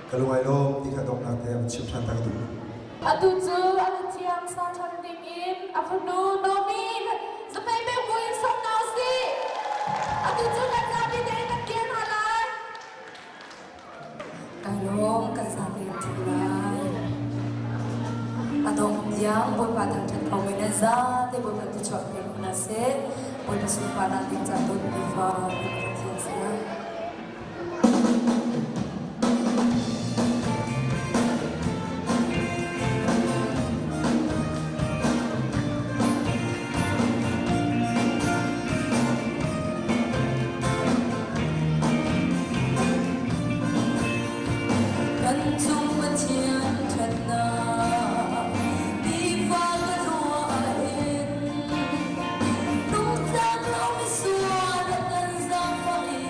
ka luailawm ti kha donghnak te an chim ṭhan ta ka duh. Atu cu a thiang sa ṭhan ding in a fanu Nomi zapei pe buin sawm hna usih. Atu cu kan zapi tein kan kir hna lai. Kai lawm kan zapi in ṭhu lai. A dong tiang Bawipa thangṭhat ko mi nan zate Bawipa tuchuak piak hna seh. Bawipa sunparnak ding ca dawtmi fa Pathian si lai. Kan cung Pathian ṭhatnak nifa ka ruah ahhin nungtlak lo misual a kan zaangfah i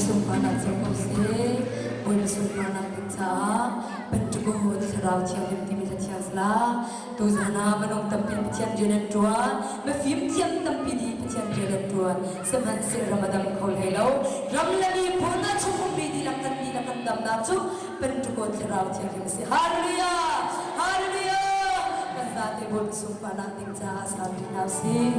sunparnak cio ko seh. Bawipa sunparnak ding caah Pentecost Thlarau Thianghlim timi hla thiang sala. Tuzan ah minung tampi Pathian rian an ṭuan. Mifim thiam tampi nih Pathian rian an ṭuan. Sihmanhsehlaw ram a dam kho hlei lo. Ram le miphun a chung ummi dihlak kan dihlak kan damnak cu Pentecost Thlarau Thianghlim a si. Hallelujah! Hallelujah! Kan zate Bawipa sunparnak ding caah sau rih hna usih.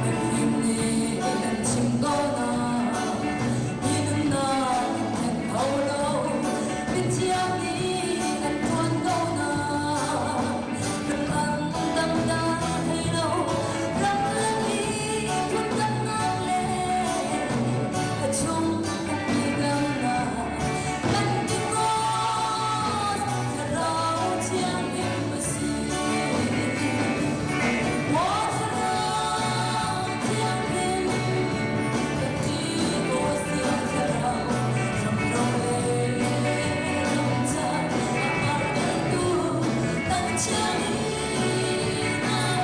Mifim nih kan chim ko na, hi nunnak kan then kho lo. Mithiang nih an ṭuan ko na, ram an dangdang hlei lo. Ram le miphun damnak le a chung ummi damnak kan ti ko. Thlarau Thianghlim a si. Maw Thlarau Thianghlim, kan ti ko siang Thlarau, ram ro le ram ca a partertu thangchiat in na he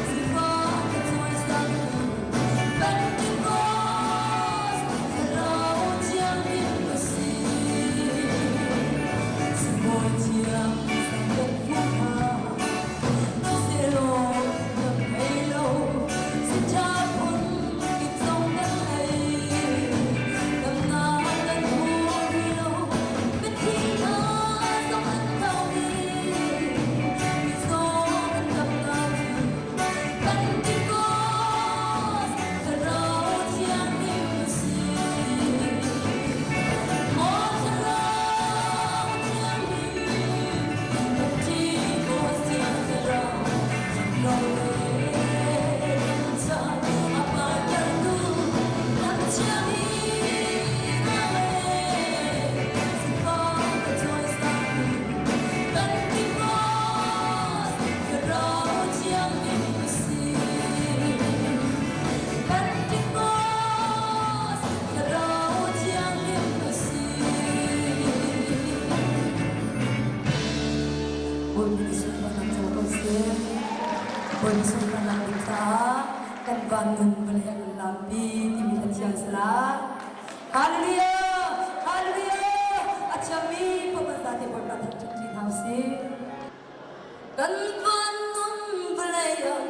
sifak ka cawisang. Pentecost, Thlarau Thianghlim a si. Bawi sunparnak ding caah kan van nun vawlei ah kan lampi timi hla thiang sala. Hallelujah! Hallelujah! A thiammi paoh kan zate Bawipa thangṭhat ṭi hna usih. Kan van nun vawlei ah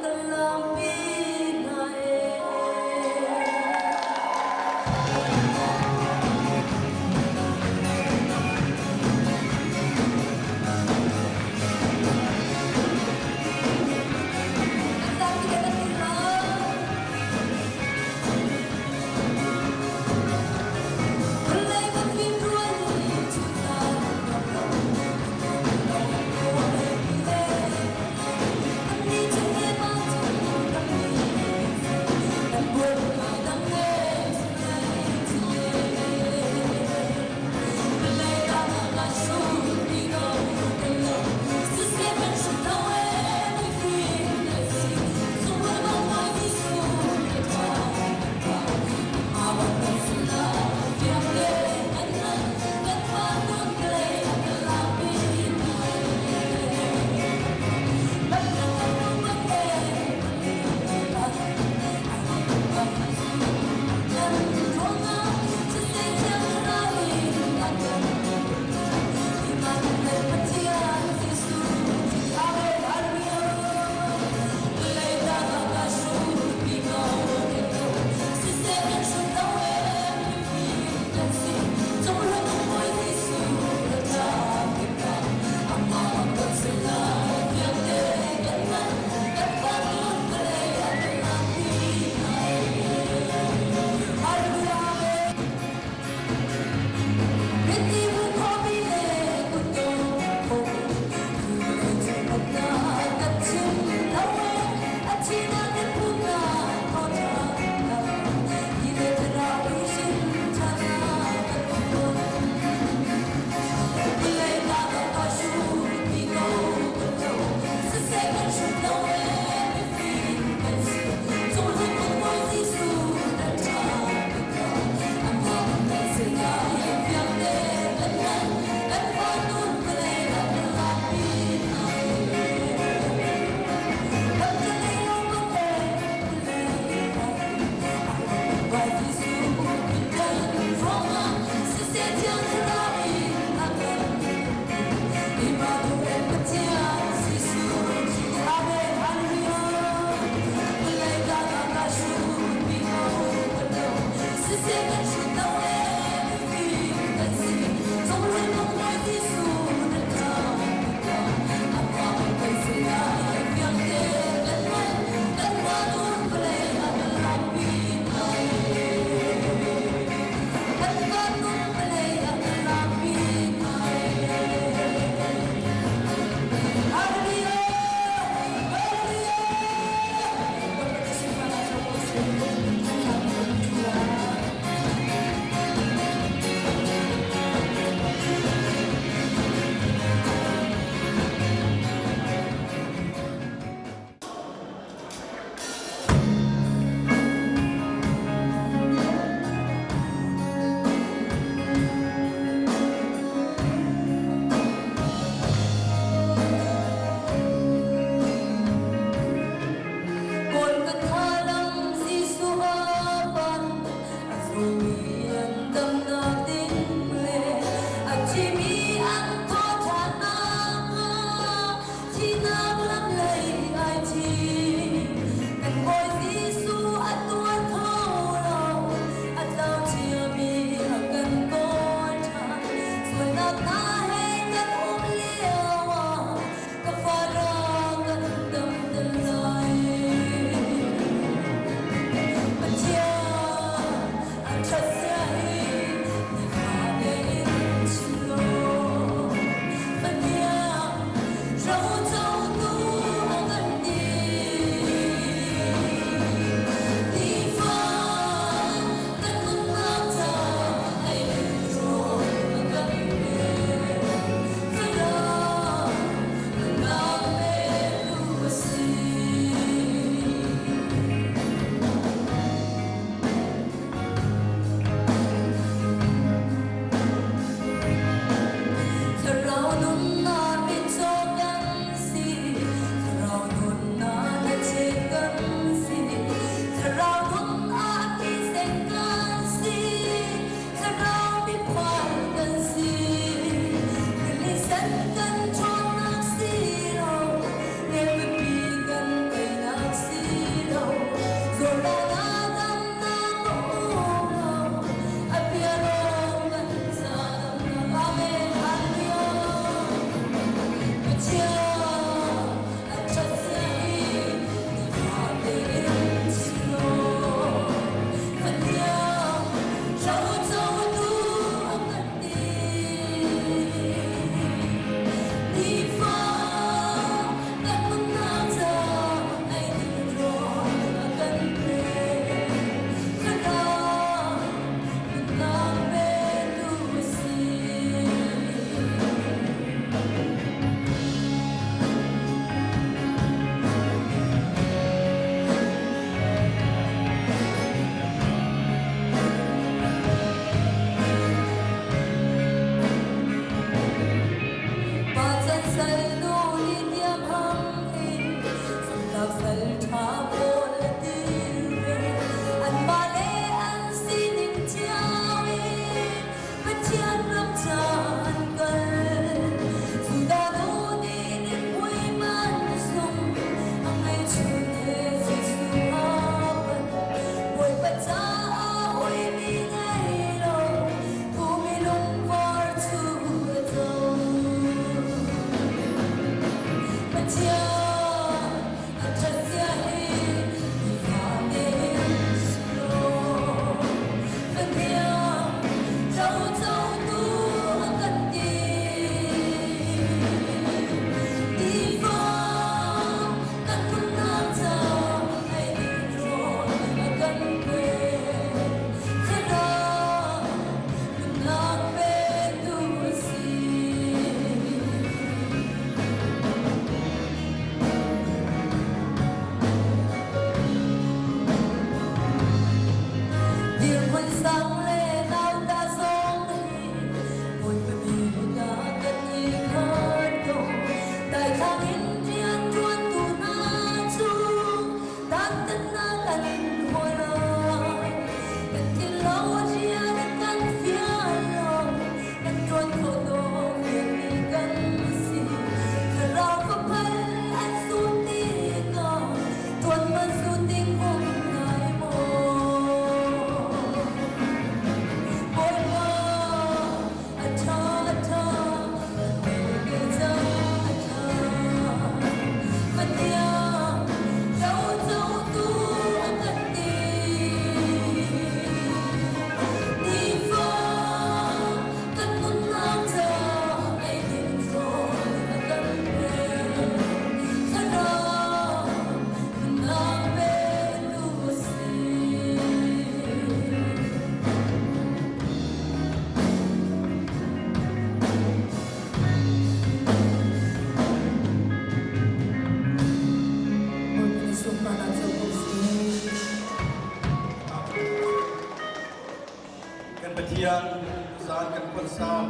Pathian, zan kan concert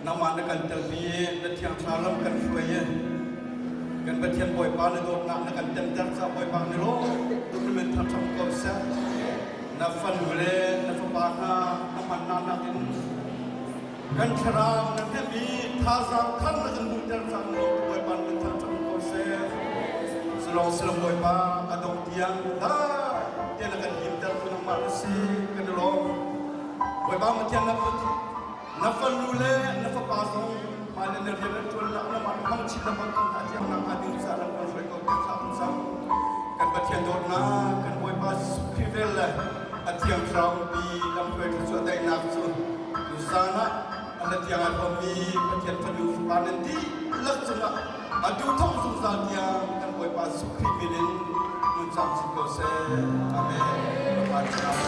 nangmah na kan telpi i na thiang thlarau lam kan hruai i kan Pathian Bawipa na dawtnak na kan temter caah Bawipa ni lawm tuk na min thangṭhat ko seh. Na fanu le na fapa hna na hmannak nakin kan thlarau na hnemh i thazaang thar na kan hmuhter cang lo Bawipa na min thangṭhat ko seh. Silong silong Bawipa a dong tiang dai tiang na kan himter tu nangmah na si kan i lawm. Bawipa Pathian na na fanu le na fapa zong hmailei na rian an ṭuannak lam ah hmang chin lengmang ko hna tiang nak hnga ding caah lam kan hruai ko tiah thla kan cam. Kan Pathian dawtnak, kan Bawipa Jesuh Khrih vel le a Thiang Thlarau pi lamhruai thluachuah daihnak cu tuzaan ah a la tiang ai huammi Pathian fanu fapa nan dihlak cungah atu thawk zungzal tiang kan Bawipa Jesuh Khrih min in nun cang chin ko seh. Amen. Bawipa